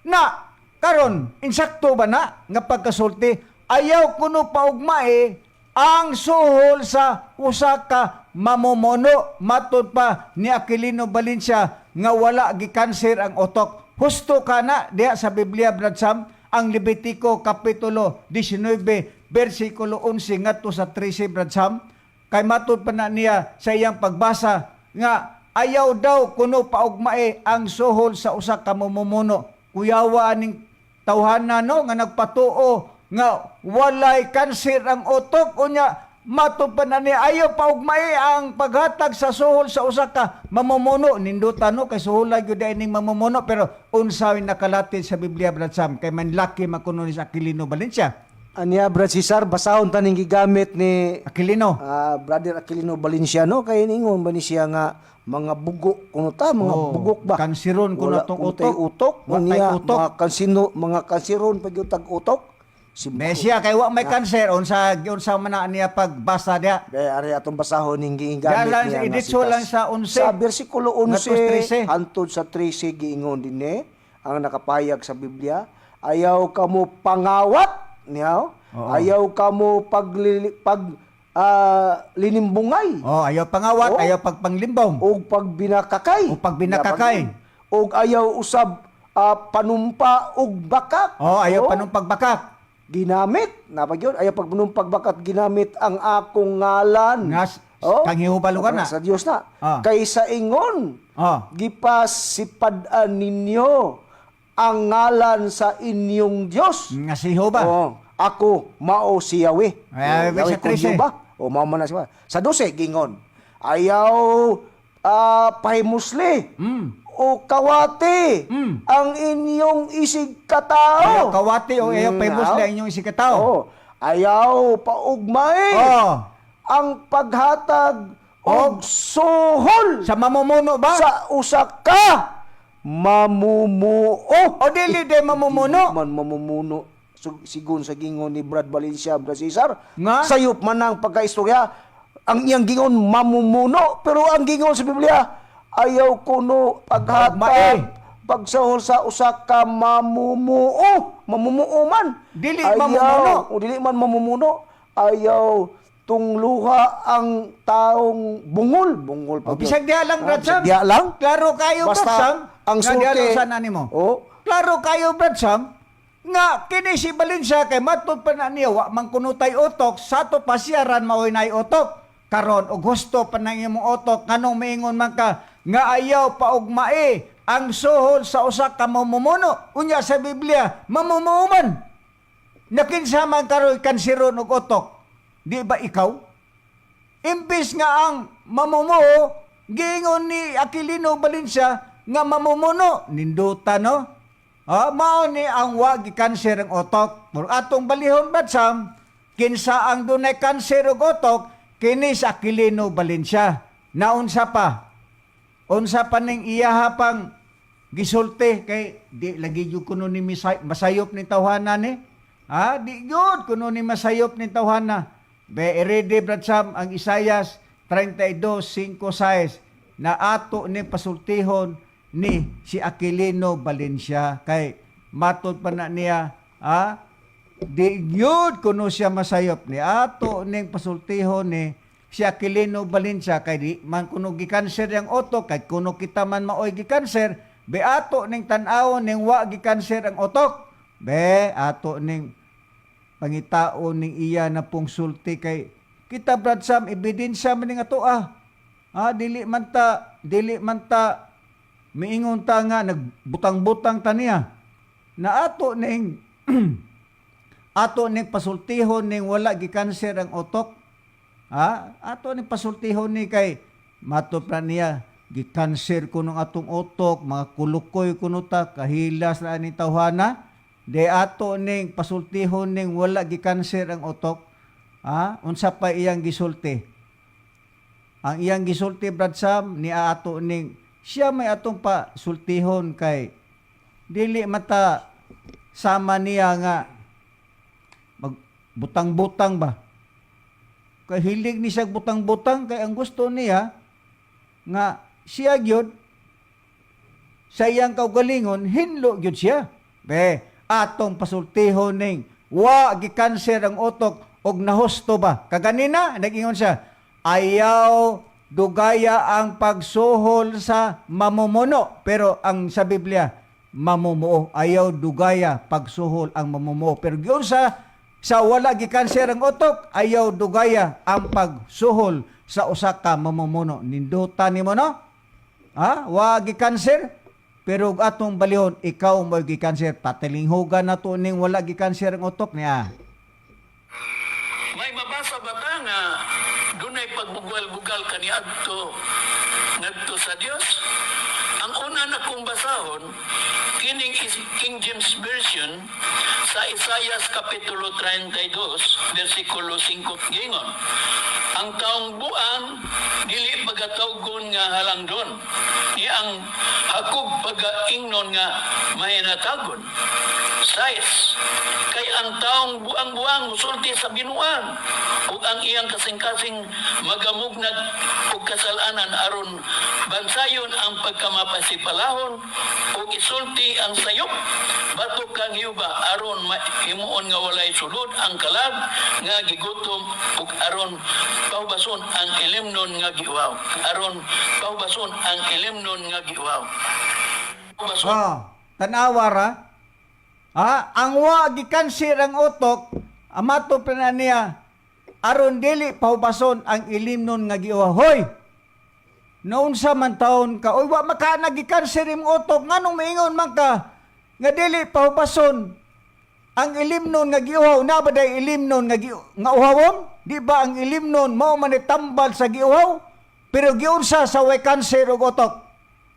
Na karon insakto ba na nga pagkasulti, ayaw kuno paugmae ang suhol sa usa ka mamumuno matud pa ni Aquilino Valencia nga wala gikanser ang utok? Husto ka na diha sa Biblia, Brad Sam, ang Levitico Kapitulo 19 versikulo 11 ngadto sa 13, Brad Sam, kay matud pa na niya sa iyang pagbasa nga ayaw daw kuno paugmae ang suhol sa usa ka mamumuno. Kuyawa aning tawhana, no, nga nagpatuo nga walay kanser ang utok, unya matud pa na niya ayaw paugmae ang paghatag sa suhol sa usa ka mamumuno. Ninduta, no, kay suholay gyud ning mamumuno, pero unsa nakalatid sa Biblia, Brad Sam, kay manlaki makuno ni sa Aquilino Valencia? Anya, Brad Cesar, basahon taning gigamit ni Aquilino. Brother Aquilino Valenciano kay ningon ba ni siya nga mga bugo kuno ta, mga Oh, bugok ba. kansiron kuno Wala tong kuno tay utok. utok. Wa tay Unya, utok. mga kansiron pag yung tag utok. Si Mesya kay wa may kanser, unsa unsa man na niya pagbasa diha? Kaya ari atong basahon ning gigamit Diyan lang, niya nga iditso sitas. lang sa 11. Sa bersikulo Ngadto sa 11 13. hantod sa 13, giingon dinhi ang nakapayag sa Biblia, ayaw kamo pangawat niyaw, ayaw kamo pag linimbungay Oh, ayaw pangawat, Oh. ayaw pagpanglimbong. og pagbinakakay. Og pagbinakakay. Og ayaw usab panumpa og bakak. Oh, ayaw Oh, panumpagbakak. Ginamit napag yun, ayaw pagpanumpag bakat ginamit ang akong ngalan. Nga, kang hihubalo ka na. Sa Dios na. Kaysa ingon, gipasipad-an ninyo ang ngalan sa inyong Dios. Nga si Jehovah. Oh, ako mao si Yahweh. Ay, Oh, Yahweh sa 13. kun ba? O mao man na siya. Sa 12 gingon, ayaw pahimusli o kawati ang inyong isig katao. Ayaw kawati o ayaw pahimusli ang inyong isigkatao. Oo. Ayaw paugmay ang paghatag og suhol Sa mamumuno ba? sa usa ka mamumuo. O dili de mamumuno. Di man mamumuno sigon sa gingon ni Brad Valencia, Brad Cesar. Nga? Sayop man ang pagkaistorya. Ang iyang gingon mamumuno, pero ang gingon sa Biblia ayaw kuno Paugmae. paghatag. Pagsahol sa usa ka mamumuo, mamumuo man. Dili Ayaw, mamumuno. o dili man mamumuno, ayaw tungluha ang taong bungol, bungol pa O, bisag diha lang, Ah, Brad Sam. bisag diha lang. Klaro kayo, Brad Basta Sam. ang nga diha sulti. lang sana nimo. Oo. Klaro kayo, Brad Sam, nga kini si Valencia kay matud pa na niya wa man kuno tay utok sa to pasyaran maoy nay utok karon og gusto pa nang imong utok, nganong miingon man ka nga ayaw paugmae ang suhol sa usa ka mamumuno, unya sa Biblia mamumuo man? Nakinsa man karon kanseron og utok? Di ba ikaw? Imbis nga ang mamumuo, giingon ni Aquilino Valencia nga mamumuno. Ninduta, no? Ah, mao ni ang wa gikanser ang utok. Murag atong balihon, Brad Sam, kinsa ang dunay kanser og utok, kini sa Aquilino Valencia. Naunsa pa? Unsa pa ning iyaha pang gisulti kay di lagi gyud kuno ni masayop ni tawhana ni. Ha, di gyud kuno ni masayop ni tawhana. Be ready, Brad Sam, ang Isayas 32:5-6 na ato ni pasultihon ni si Aquilino Valencia kay matod pa na niya, ha, di gyud kuno siya masayop ni ato ning pasultihon ni si Aquilino Valencia kay di man kuno gikanser yang utok. Kay kuno kita man maoy gikanser, be ato ning tan-awon ning wa gikanser ang utok. Be ato ning pangitaon ning iya na pong sulti kay kita, Brad Sam, ebidensya man ning ato ah. Ah, dili man ta miingon ta nga nagbutang-butang ta niya na ato ning pasultihon ning wala gikanser ang utok. Ha, ato ning pasultihon ni kay matod pa niya gikanser kuno ang atong utok, mga kulukoy kuno ta, kahilas na ni tawhana. De ato ning pasultihon ning wala gikanser ang utok. Ha, unsa pa iyang gisulti? Ang iyang gisulti, Brad Sam, ni ato ning siya may atong pa sultihon kay dili mata sama niya nga magbutang-butang ba. Kay hilig ni siya butang-butang kay ang gusto niya nga siya gyud sa iyang kaugalingon hinlo gyud siya. Be atong pasultihon ning wa gikanser ang utok og nahusto ba. Kaganina nag-ingon siya, ayaw dugaya ang pagsuhol sa mamumuno, pero ang sa Biblia mamumuo, ayaw dugaya pagsuhol ang mamumuo, pero giun sa wala gikanser ang utok, ayaw dugaya ang pagsuhol sa usa ka mamumuno. Ninduta nimo, no? Ha? Wa gikanser? Pero ug atong balihon, ikaw mo gikanser. Patilinghugan na to ning wala gikanser ang utok niya. May mabasa ba ta nga dunay pagbugal-bugal kaniadto ngadto sa Dios? Ang una na kong basahon kining is King James Version sa Isayas Kapitulo 32 versikulo 5, gingon: "Ang taong buang dili pagatawgon nga halangdon, ni ang hakog pagaingnon nga mahinatagon." 6, "Kay ang taong buang-buang musulti sa binuang, ug ang iyang kasing-kasing magamugnag og kasalanan aron bansayon ang pagkamapasipalahon ug isulti ang sayop batok kang Jehova aron mahimuon nga walay sulod ang kalag nga gigutom ug aron pahubason ang ilimnon nga giuhaw, aron pahubason ang ilimnon nga giuhaw." Pahubason. Ah, tanawa ra. Ah, ang wa gikanser ang utok, amato pa na niya aron dili pahubason ang ilimnon nga giuhaw. Hoy! Naunsa man taon ka, oy, wa maka nagikanser imong utok, nganong maingon man ka nga dili pahubason ang ilimnon nga giuhaw? Na ba day ilimnon nga uhawon? Di ba ang ilimnon mao man ni tambal sa giuhaw? Pero giunsa sa way kanser og utok?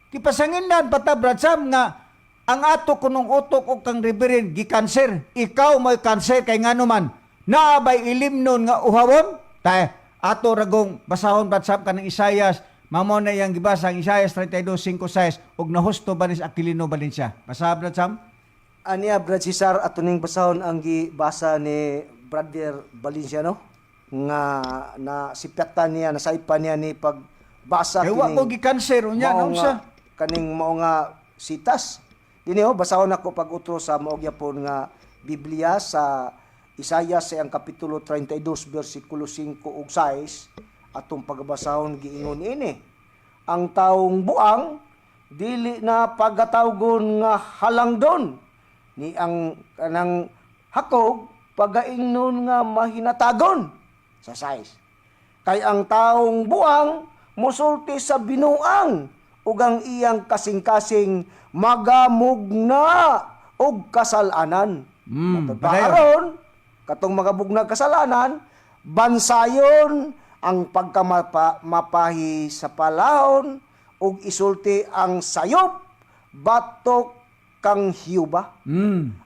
Kipasanginlan pa ta, Brad Sam, nga ang ato kunong utok og kang Reverend gikanser. Ikaw may kanser kay ngano man naa bay ilimnon nga uhawon? Tay ato ragong basahon, Brad Sam, kanang Isayas, mamo na iyang gibasa ang Isayas 32:5-6 og nahusto ba ni si Aquilino Valencia? Basa, Brad Sam. Aniya, Brad Cesar, ato ning basahon ang gibasa ni Brother Valenciano nga na sipyatan niya, nasaypan niya ni pagbasa Kay wa ko gikanser unya mao naunsa? nga kaning mao nga sitas. Dini ho, basahon ako pag utro sa mao gyapon nga Biblia sa Isaiah sa iyang kapitulo 32 bersikulo 5 ug 6, atong pagbasahon. Giingon ini: "Ang taong buang dili na pagatawgon nga halangdon, ni ang kanang hakog pagaingnon nga mahinatagon." Sa 6, "Kay ang taong buang musulti sa binuang, ug ang iyang kasing-kasing magamugna og kasalanan." Matod pa, padayon. Aron katong magabugnag kasalanan, bansayon ang pagkamapa mapahi sa palahon ug isulti ang sayop batok kang Hiuba.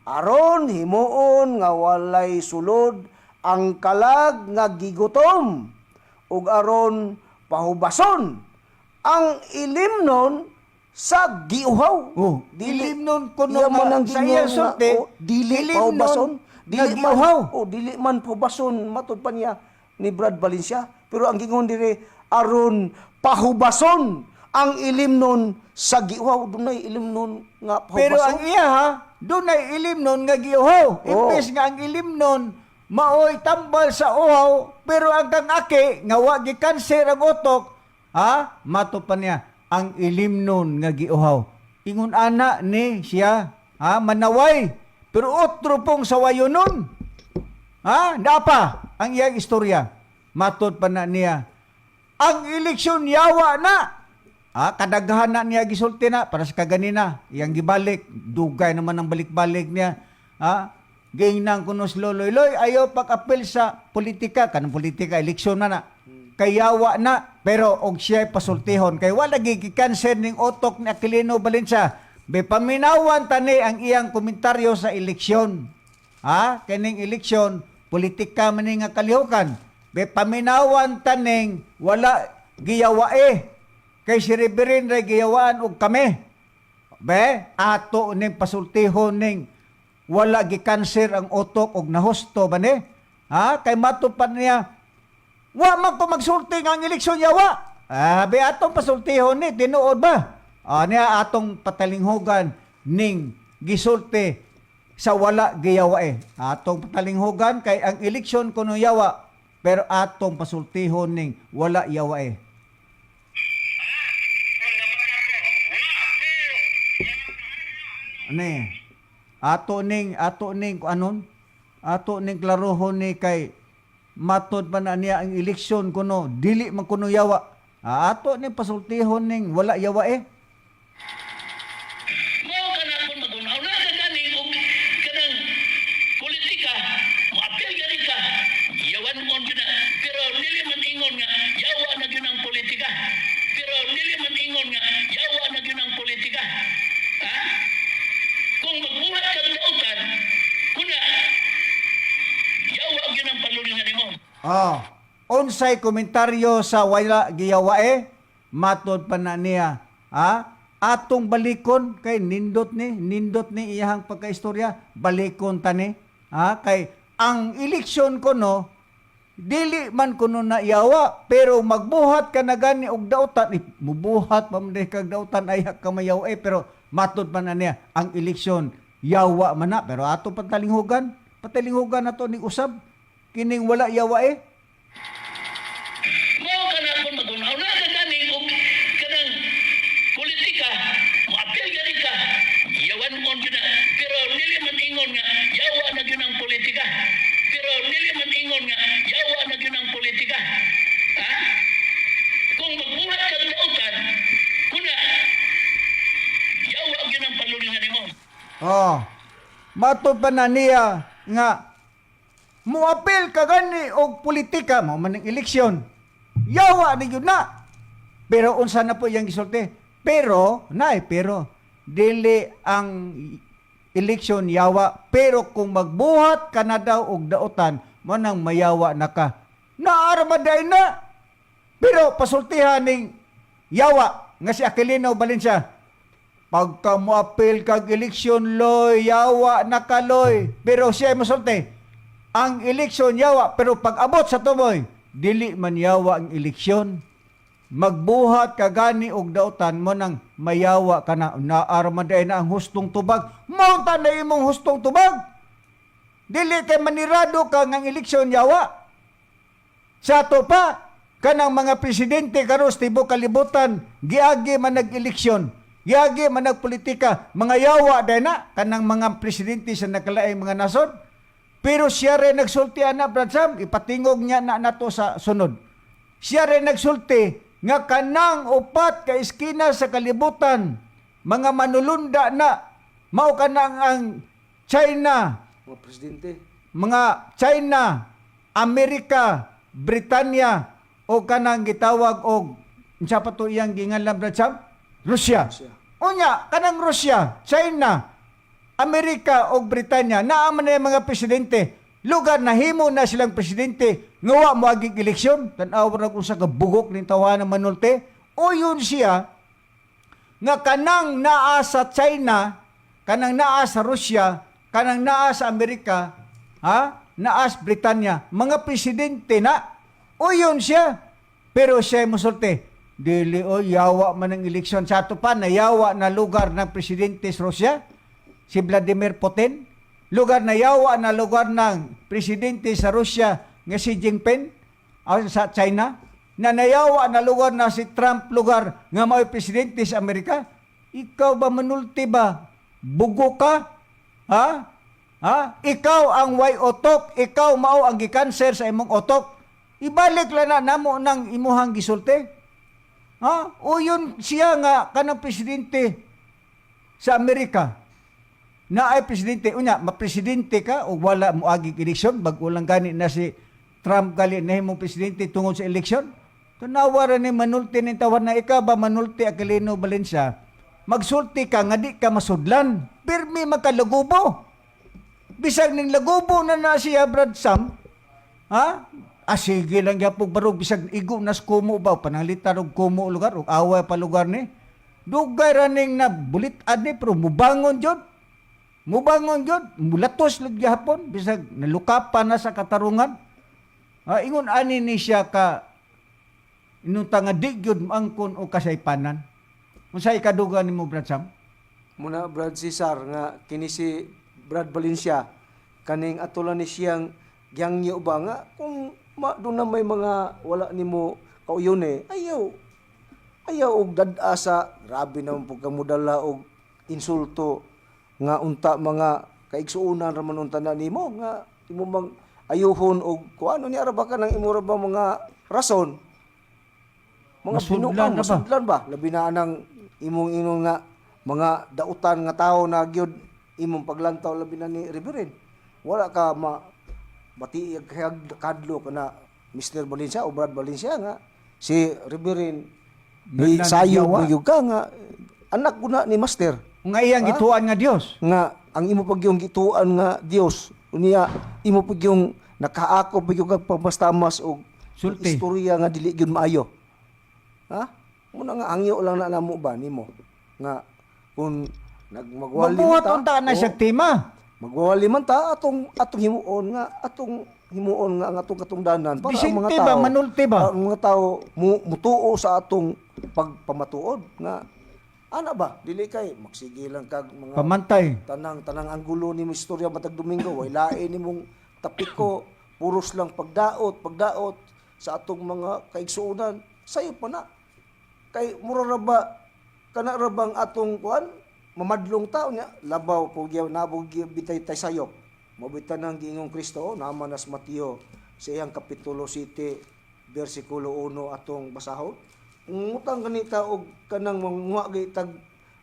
Aron himuon nga walay sulod ang kalag nga gigutom ug aron pahubason ang ilimnon sa giuhaw. Oh, ilimnon kuno Iya man nga ang sa gingon iyang nga, sulti, oh, dili ilimnon pahubason, nga dili man giuhaw. Oh, dili man pahubason matud pa niya ni Brad Valencia, pero ang gingon dire, aron pahubason ang ilimnon sa giuhaw. Dunay ilimnon nga pahubason. Pero ang iya ha, dunay ilimnon nga giuhaw. Oh. Imbes nga ang ilimnon maoy tambal sa uhaw, pero ang kang aki nga wa gikanser ang utok, ha, mato pa niya ang ilimnon nga giuhaw. Ingon ana ni siya, ha, manaway. Pero otro pong sawayon nun. Ha, napa ang iyang istorya. Matod pa na niya, ang eleksyon yawa na. Ah, kadaghan na niya gisulti na para sa kaganina. Iyang gibalik, dugay naman ang balik-balik niya. Ha? Giingnan kuno si Loloy Loy, ayaw pag-apel sa politika, kanang politika eleksyon na na. Kayawa na, pero og siya pasultihon kay wala gikanser ning utok ni Aquilino Valencia. Be paminawan tani ang iyang komentaryo sa eleksyon. Ha? Kining eleksyon, politika man ni nga kalihukan. Be paminawan taning wala giyawae. Kay si Reverend ray giyawaan og kami. Be, ato ning pasultihon ning wala gikanser ang utok og nahusto ba ni? Ha? Kay matupad niya, wa man ko magsulti nga ang eleksyon yawa. Ah, be atong pasultihon ni tinuod ba? Ah, niya atong patalinghugan ning gisulti sa wala giyawa eh. Atong patalinghugan kay ang eleksyon kuno yawa, pero atong pasultihon ning wala yawa eh. Ano eh? Ato ning kung anon? Ato ning klarohon ni kay matod pa na niya ang eleksyon kuno dili man kuno yawa. Ah, ato ning pasultihon ning wala yawa eh. Mao kana kung magunaw na ka gani og kanang politika, moapil gani ka, yawan on gyud na. Pero dili man ingon nga yawa na gyud ang politika. Pero dili man ingon nga yawa na gyud ang politika. Ha? Kung magbuhat kag dautan, kuna yawa gyud ang palulingan nimo. Ah, unsay komentaryo sa wala giyawa eh? Matod pa na niya. Ha? Atong balikon kay nindot ni iyahang pagkaistorya, balikon tani. Ha? Kay ang eleksyon kuno dili man kuno na yawa, pero magbuhat ka na gani og dautan, eh, mubuhat pa man diay kag dautan ay ka mayaw eh, pero matod pa na niya ang eleksyon yawa man na, pero ato patalinghugan patalinghugan nato ni usab kining wala yawa eh. Mao kana kung magunaw na ka gani og kanang politika, moapil gani ka, yawan on gyud na. Pero dili man ingon nga yawa na gyud ang politika. Pero dili man ingon nga yawa na gyud ang politika. Ha? Kung magbuhat kag dautan, kuna yawa gyud ang palulingan nimo. Oh. Matod pa na niya nga muapil ka gani og politika mo man ang eleksyon. Yawa ni gyud na. Pero unsa na po iyang gisulti? Pero, nay, pero dili ang eleksyon yawa, pero kung magbuhat ka na daw og dautan, mo nang mayawa na ka. Naara man day na. Pero pasultihan ning yawa nga si Aquilino Valencia. Pagka moapil kag eleksyon, loy, yawa na kaloy. Pero siya mosulti, ang eleksyon yawa, pero pag abot sa tumoy, dili man yawa ang eleksyon. Magbuhat ka gani og dautan mo nang mayawa ka na, naara man diay na ang hustong tubag. Mao ta na imong hustong tubag. Dili kay manirado ka ng eleksyon yawa. Sa ato pa, kanang mga presidente karon sa tibuok kalibutan, giagi man nag-eleksyon, giagi man nagpolitika, mga yawa day na kanang mga presidente sa nakalaing mga nasod. Pero siya rin nagsulti ana, Brad Sam, ipatingog niya na nato sa sunod. Siya rin nagsulti nga kanang upat ka iskina sa kalibutan, mga manulunda na, mao kanang ang China, Mga presidente. mga China, Amerika, Britanya o kanang gitawag og unsa pa to iyang ginganlan, Brad Sam? Russia. Russia. Unya kanang Russia, China, Amerika o Britanya naa man na yung mga presidente. Lugar nahimo na silang presidente nga wa moagig eleksyon. Tan-aw ra kung sa kabugok ning tawanan manulte. O yun siya nga kanang naa sa China, kanang naa sa Russia, kanang naa sa Amerika, ha? Naa sa Britanya, mga presidente na. O yun siya. Pero siya musulti, dili o yawa man ang eleksyon. Sa ato pa, nayawa na lugar ng presidente sa Russia, si Vladimir Putin. Lugar na yawa na lugar ng presidente sa Russia nga si Jinping sa China, na nayawa na lugar na si Trump lugar nga mao'y presidente sa Amerika. Ikaw ba manulti ba? Bugo ka? Ha? Ha? Ikaw ang way otok, ikaw mao ang gikanser sa imong otok. Ibalik lang na namo nang imuhang gisulti. Ha? O yun siya nga kanang presidente sa Amerika na ay presidente, unya mapresidente ka o wala mo agig eleksyon, bag-o lang gani na si Trump gali na himong presidente tungod sa eleksyon. Tanawa ra ni manulti ning tawhan na. Ikaw ba manulti, Aquilino Valencia, magsulti ka nga di ka masudlan, pirmi makalugubo. Bisag ning lagubo na na siya, Brad Sam, ha? Ah, sige lang gyapon barog bisag igo nas kumo ba pananglitan og kumo lugar og away pa lugar ni. Dugay ra ning na bulit ani pero mubangon jud. Mubangon jud, mulatos lang gihapon bisag nalukapan na sa katarungan. Ha, ingon ani ni siya ka inunta nga di gyud maangkon og kasaypanan. Unsay kadugan nimo, Brad Sam? Muna, Brad Cesar, nga kini si Brad Valencia kaning atulan ni siyang giyangyo ba nga kung ma, doon na may mga wala nimo kauyon eh, ayaw ayaw og dad-a sa grabe naman pud kamudala og insulto nga unta mga kaigsuonan ra man unta na nimo nga imo mang ayuhon og kuano ni ara ba ka nang imo ra ba mga rason mga Masudlan binuang na ba? masudlan ba labi na anang imong ingon nga mga dautan nga tawo na gyud imong paglantaw, labi na ni Reverend. Wala ka ma bati kadlo ka na Mr. Valencia o Brad Valencia nga si Reverend Nga ni sayo nagyawa. mo gyud ka nga anak ko na ni Master Nga iyang gituan nga Dios. Nga ang imo pag yung gituan nga Dios, unya imo pag yung nakaako pag yung pagpastamas og Sulti. istorya nga dili gyud maayo, ha. Muna nga angyo lang na namo ba nimo nga kung nagmagwali Magbuhat unta na oh, siya tema. Magwali man ta, atong atong himuon nga ang atong katungdanan para ang mga Disente ba, tao manulti ba? ang mga tao mutuo sa atong pagpamatuod nga ana ba, dili kay magsige lang kag mga Pamantay. Tanang tanang anggulo nimo istorya matag Domingo, way lain nimong tapiko, puros lang pagdaot pagdaot sa atong mga kaigsuonan. Sayo pa na kay mura ra ba kana ra bang atong kuan mamadlong tao nya labaw po gyud nabog gyud bitay tay sayop mabitan ng giingong Kristo naman nas Mateo sa iyang kapitulo 7 bersikulo 1 atong basahon. Ngutang ganita og kanang manguha gyud tag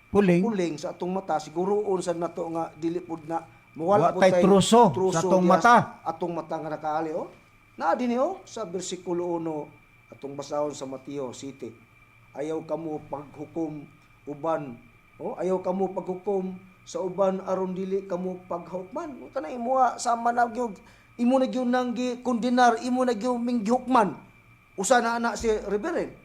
Puling. puling sa atong mata, siguroon sa nato nga dili pud na mawala Wa pud tay truso sa atong diha mata. Atong mata nga nakaali oh. Naa dinhi oh sa bersikulo 1 atong basahon sa Mateo 7. Ayaw kamo paghukom uban oh, ayaw kamo paghukom sa uban aron dili kamo paghukman. Kanang imuha sama na gyud imo na gyud nang gikondenar, imo na gyud ming gihukman. Usa na ana si Reverend.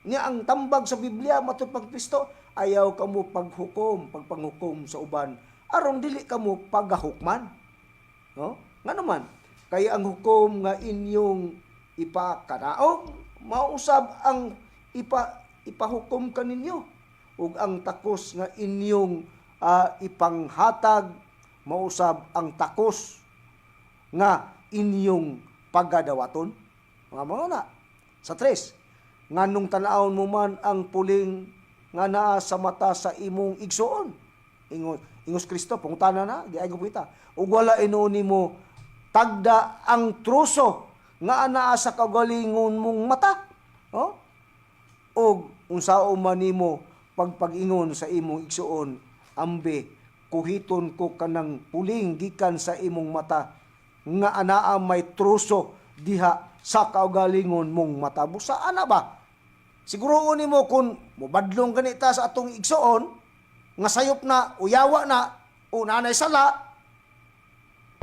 Nya ang tambag sa Biblia matud pag Kristo, ayaw kamo paghukom, pagpanghukom sa uban aron dili kamo pagahukman. No? Nga naman, kay ang hukom nga inyong ipakanaog, mausab ang ipahukom kaninyo, ug ang takos nga inyong ipanghatag mausab ang takos nga inyong pagadawaton. Mga mga na. Sa 3, nganong tan-awon mo man ang puling nga naa sa mata sa imong igsuon? Ingos, ingos Kristo, pangutana na, giay ko pita. Ug wala inuon nimo tagda ang truso nga anaa sa kaugalingon mong mata. Oh? Og unsaon man nimo pagpag-ingon sa imong igsuon, ambi, kuhiton ko kanang puling gikan sa imong mata nga anaa may truso diha sa kaugalingon mong mata. Busa ana ba? Siguroon nimo kung mobadlong ganita sa atong igsuon nga sayop na, uyawa na, o nanay sala,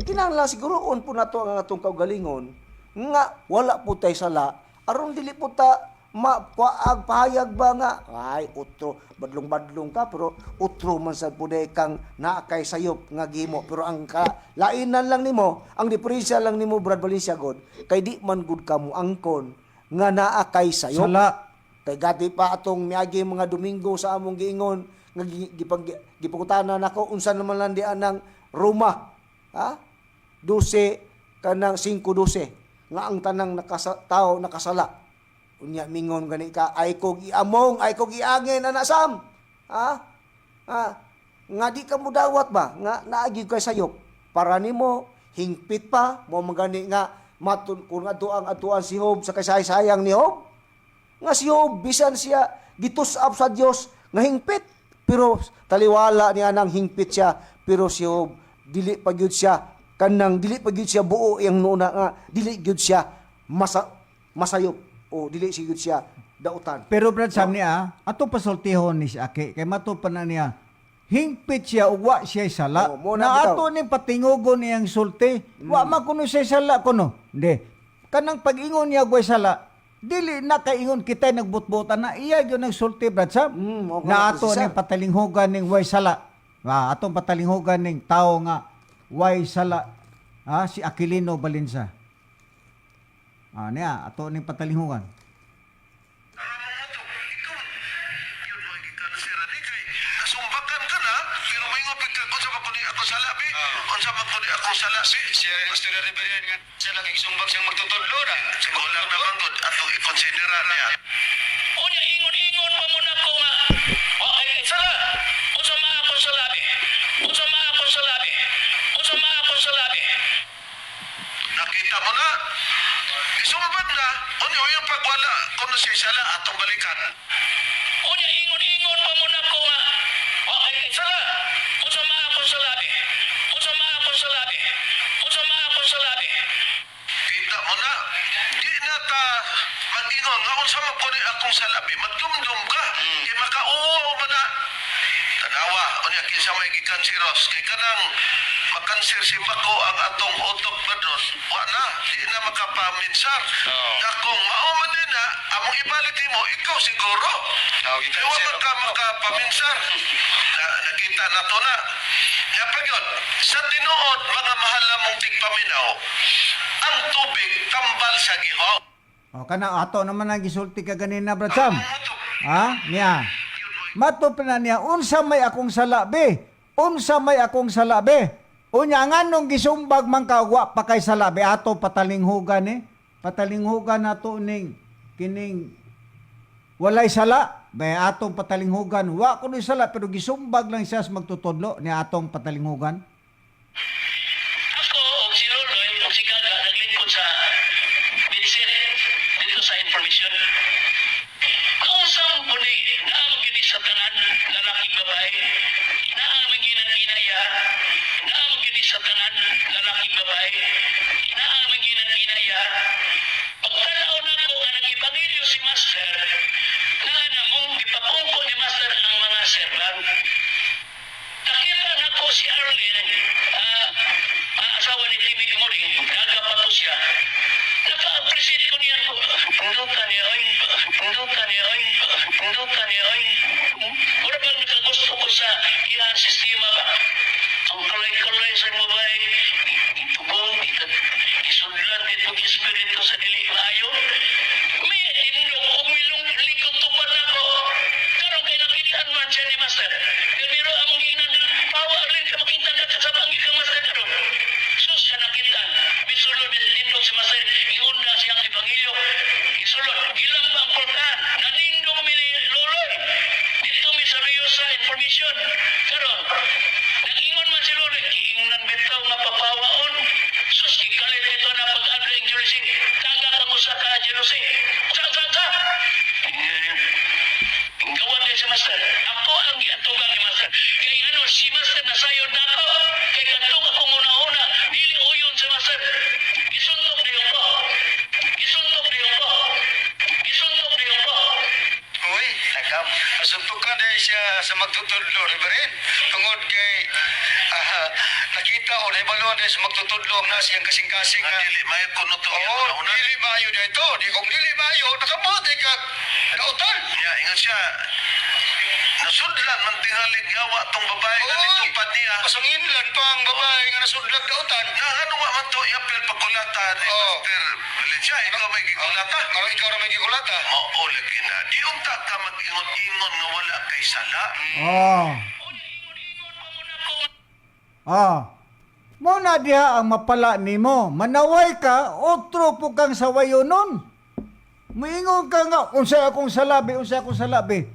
kinahanglan siguroon po nato ang atong kaugalingon nga wala po tay sala aron dili po ta makuag pahayag ba nga ay utro, badlong-badlong ka pero utro man sad po day kang naa kay sayop nga gimo, pero ang ka lainan lang nimo, ang diferensya lang nimo, Brad Valencia god, kay di man gud ka mo angkon nga naa kay sayop. Sala. Kay gati pa atong miagi mga Domingo sa among giingon nga gipangutana nako unsa naman lang di anang Roma, ha, 12 kanang 5:12 nga ang tanang tao nakasala. Unya mingon gani ka, ay kog iamong, ay kog iangin ana sam, ha, ha, nga di ka mudawat ba nga naagi kay sayop para nimo hingpit pa mo magani nga matun kung ato ang atuan si Job sa kasaysayang ni Job, nga si Job bisan siya gitus-up sa Dios nga hingpit, pero taliwala niya nang hingpit siya, pero si Job dili pa gyud siya kanang dili pa gyud siya buo iyang nuona nga dili gyud siya masayop o dili siya gyud siya dautan. Pero Brad Sam niya, ato pasultihon ni si Aki kay mato pa na niya hingpit siya ug wa siya sala. Oh, mo na na bitaw. ato ning patingugon niyang sulti, wa man kuno siya sala kuno. Hindi. Kanang pag-ingon niya way sala, dili na kaingon kita nagbutbutan na iya gyud nang sulti, Brad Sam. Okay na na, ato sir. ning patalinghugan ning way sala. Ah, atong patalinghugan ning tao nga way sala. Ah, si Aquilino Balinsa. Ah, niya ato ning patalinghugan. Nasumbakan ka na, pero may ngopit ka, unsa man kundi ako sala, be? Unsa man kundi ako sala, be? Siya Master Rivera nga siya lang isumbag siyang magtutudlo ra. Kulang naman gud atong i-considera niya. Unya ingon-ingon pa mo nako nga wa kay sala. Unsa man akong salabi? Unsa man akong salabi? Unsa man akong salabi? Nakita mo na, isumbag na, unya yung pagwala, kuno siya sala, atong balikan. Unya ingon-ingon pa mo nako nga wa kay sala. Unsa man akong salabi? Unsa man akong salabi? Unsa man akong salabi? Kita mo na, di na ta mag-ingon nga unsa man kundi akong salabi, magdumdum ka, kay makauo ba na? Tanawa, unya kinsa may gikan si Ross, kay kanang makansir si Bako ang atong utok badros, wa na, di na makapaminsar. Oo. Na kung mao man din na, among ibalik nimo, ikaw siguro. Oo, Kay wa man ka makapaminsar. Na, nakita na to na. Kaya pag yun, sa tinuod, mga mahal na mong tigpaminaw, ang tubig tambal sa gihaw. O kana ato naman ang gisulti ka ganina, Brad Sam. Ha? Niya. Mato pa na niya unsa may akong sala be? Unsa may akong sala be? Unya nganong gisumbag man ka wa pa kay sala be, ato patalinghugan eh. Patalinghugan nato ning kining walay sala. Be atong patalinghugan wa kuno sala pero gisumbag lang siya sa magtutudlo ni atong patalinghugan. Ako og si Loloy og si Gaga naglingkod sa Bitsit dito sa information. Kausang puni naamo gini sa tanan lalaki babae, naamo ginanginaya, naamo gini sa tanan lalaki babae, naamo ginanginaya. Pagtanaw nako nga nag-ebanghelyo si Master, naa na mong gipakungko ni Master ang mga servant. Nakita na ko si Arlene, asawa ni Timmy Muring, gaga pa to siya. Naka-appreciate ko niya ko. Pindutan niya, oy. Pindutan niya, oy. Pindutan niya, oy. Mura bang nakagusto ko sa iyang sistema ba? Ang kulay-kulay sa babae, itubong, isudlan dito espiritu sa dili maayo. May tindog o milong likod. Master. Pero among giingnan, pawa rin ka makita ka kasabang ka, Master, karon. Sus ka nakita. Bisulod nindog si Master, ingon na siyang ebanghelyo. Isulod, gilang ang pultahan. Nanindog mi ni Loloy. Dito mi sa Riosa information. Karon, nag-ingon man si Loloy, giingnan bitaw nga papawaon. Sus, gikalit ito na pag-adling jealousy. Taga kang usa ka jealousy. Sa, sa, sa! Gawa din si Master. Ako ang giatugang ni Master. Kay ano, si Master nasayod na ako. Kay katong akong una-una, dili uyon si Master. Gisuntok niyo ko. Gisuntok niyo ko. Gisuntok niyo ko. Uy, nagam. Nasuntukan dahil siya sa magtutudlo, Reverend. Tungod kay nakita o naibaluan dahil sa magtutudlo ang nasa iyang kasing-kasing Nga nga. dili maayo kuno to. Oo, dili maayo na ito. Di kung dili maayo, nakabuti ka. Kautan. Ya, ingon siya. Nasudlan man tingali gawa tong babae nga Oy, nitupad niya. Pasanginlan pa ang babae nga nasudlag kautan. Na ano wa man to iapil pagkulata ni Oo. Master Valencia, ikaw may gikulata. Karon ikaw ra may gikulata. Mao lagi na. Di unta ka mag-ingon-ingon nga wala kay sala. Oh. Ah. Mo na diha ang mapala nimo. Manaway ka, otro po kang sawayo nun. Muingon ka nga, unsay akong salabi, unsay akong salabi.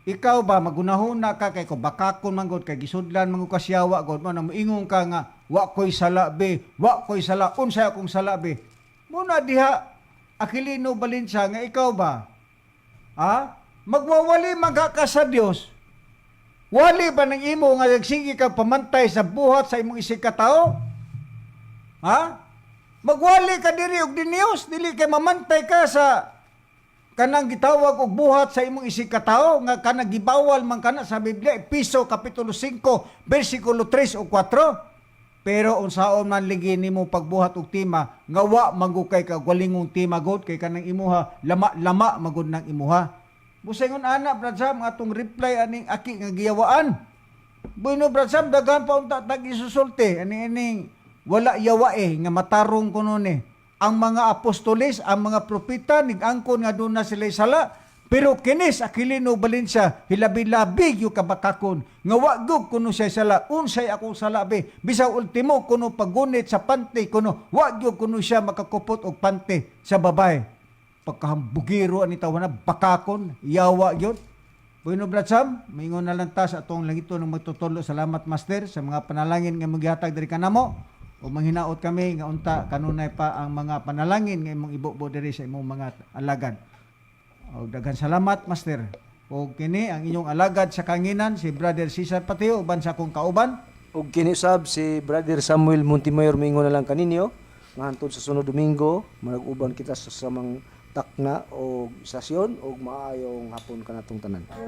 Ikaw ba, magunahuna ka kay ko bakakon man gud kay gisudlan man gud ka siyawa gud mo na muingon ka nga wa koy salabi, wa koy sala, unsay akong salabi. Mo na diha Aquilino Valencia nga ikaw ba? Ha? Magwawali man ka sa Dios. Wali ba ng imo nga nagsige ka pamantay sa buhat sa imong isig katao? Ha? Magwali ka diri og diniyos, dili kay mamantay ka sa kanang gitawag og buhat sa imong isig katao nga kanang gibawal man kana sa Biblia, Episo kapitulo 5 bersikulo 3 o 4. Pero unsaon man ligi nimo pagbuhat og tima nga wa manggukay ka walingong tima god kay kanang imuha lama-lama magud nang imuha. Busingon ana, Brad Sam, atong reply aning aki nga giyawaan. Bueno, Brad Sam, daghan pa unta tag isusulti ani ining wala yawa eh nga matarong kuno ni. Ang mga apostoles, ang mga propeta nigangkon nga doon na sila sala. Pero kinis Aquilino Valencia hilabi-labi yung kabakakon nga wa gyud kuno siya sala, unsay akong sala be bisan ultimo kuno paggunit sa panty kuno wa gyud kuno siya makakupot og panty sa babae. Pagkahambugiro ani tawa na bakakon yawa gyud. Bueno, Brad Sam, maingon na lang ta sa atong langito ng magtutudlo. Salamat, Master, sa mga panalangin nga magihatag diri kanamo. O manghinaot kami nga unta kanunay pa ang mga panalangin nga imong ibubo diri sa imong mga alagad. O daghan salamat, Master. O kini ang inyong alagad sa kanginan si Brother Cesar Patio uban sa akong kauban. Ug kini usab si Brother Samuel Montemayor, mingon na lang kaninyo nga hantod sa sunod Domingo manag-uban kita sa samang takna og sasyon og maayong hapon kanatong tanan. Tayo.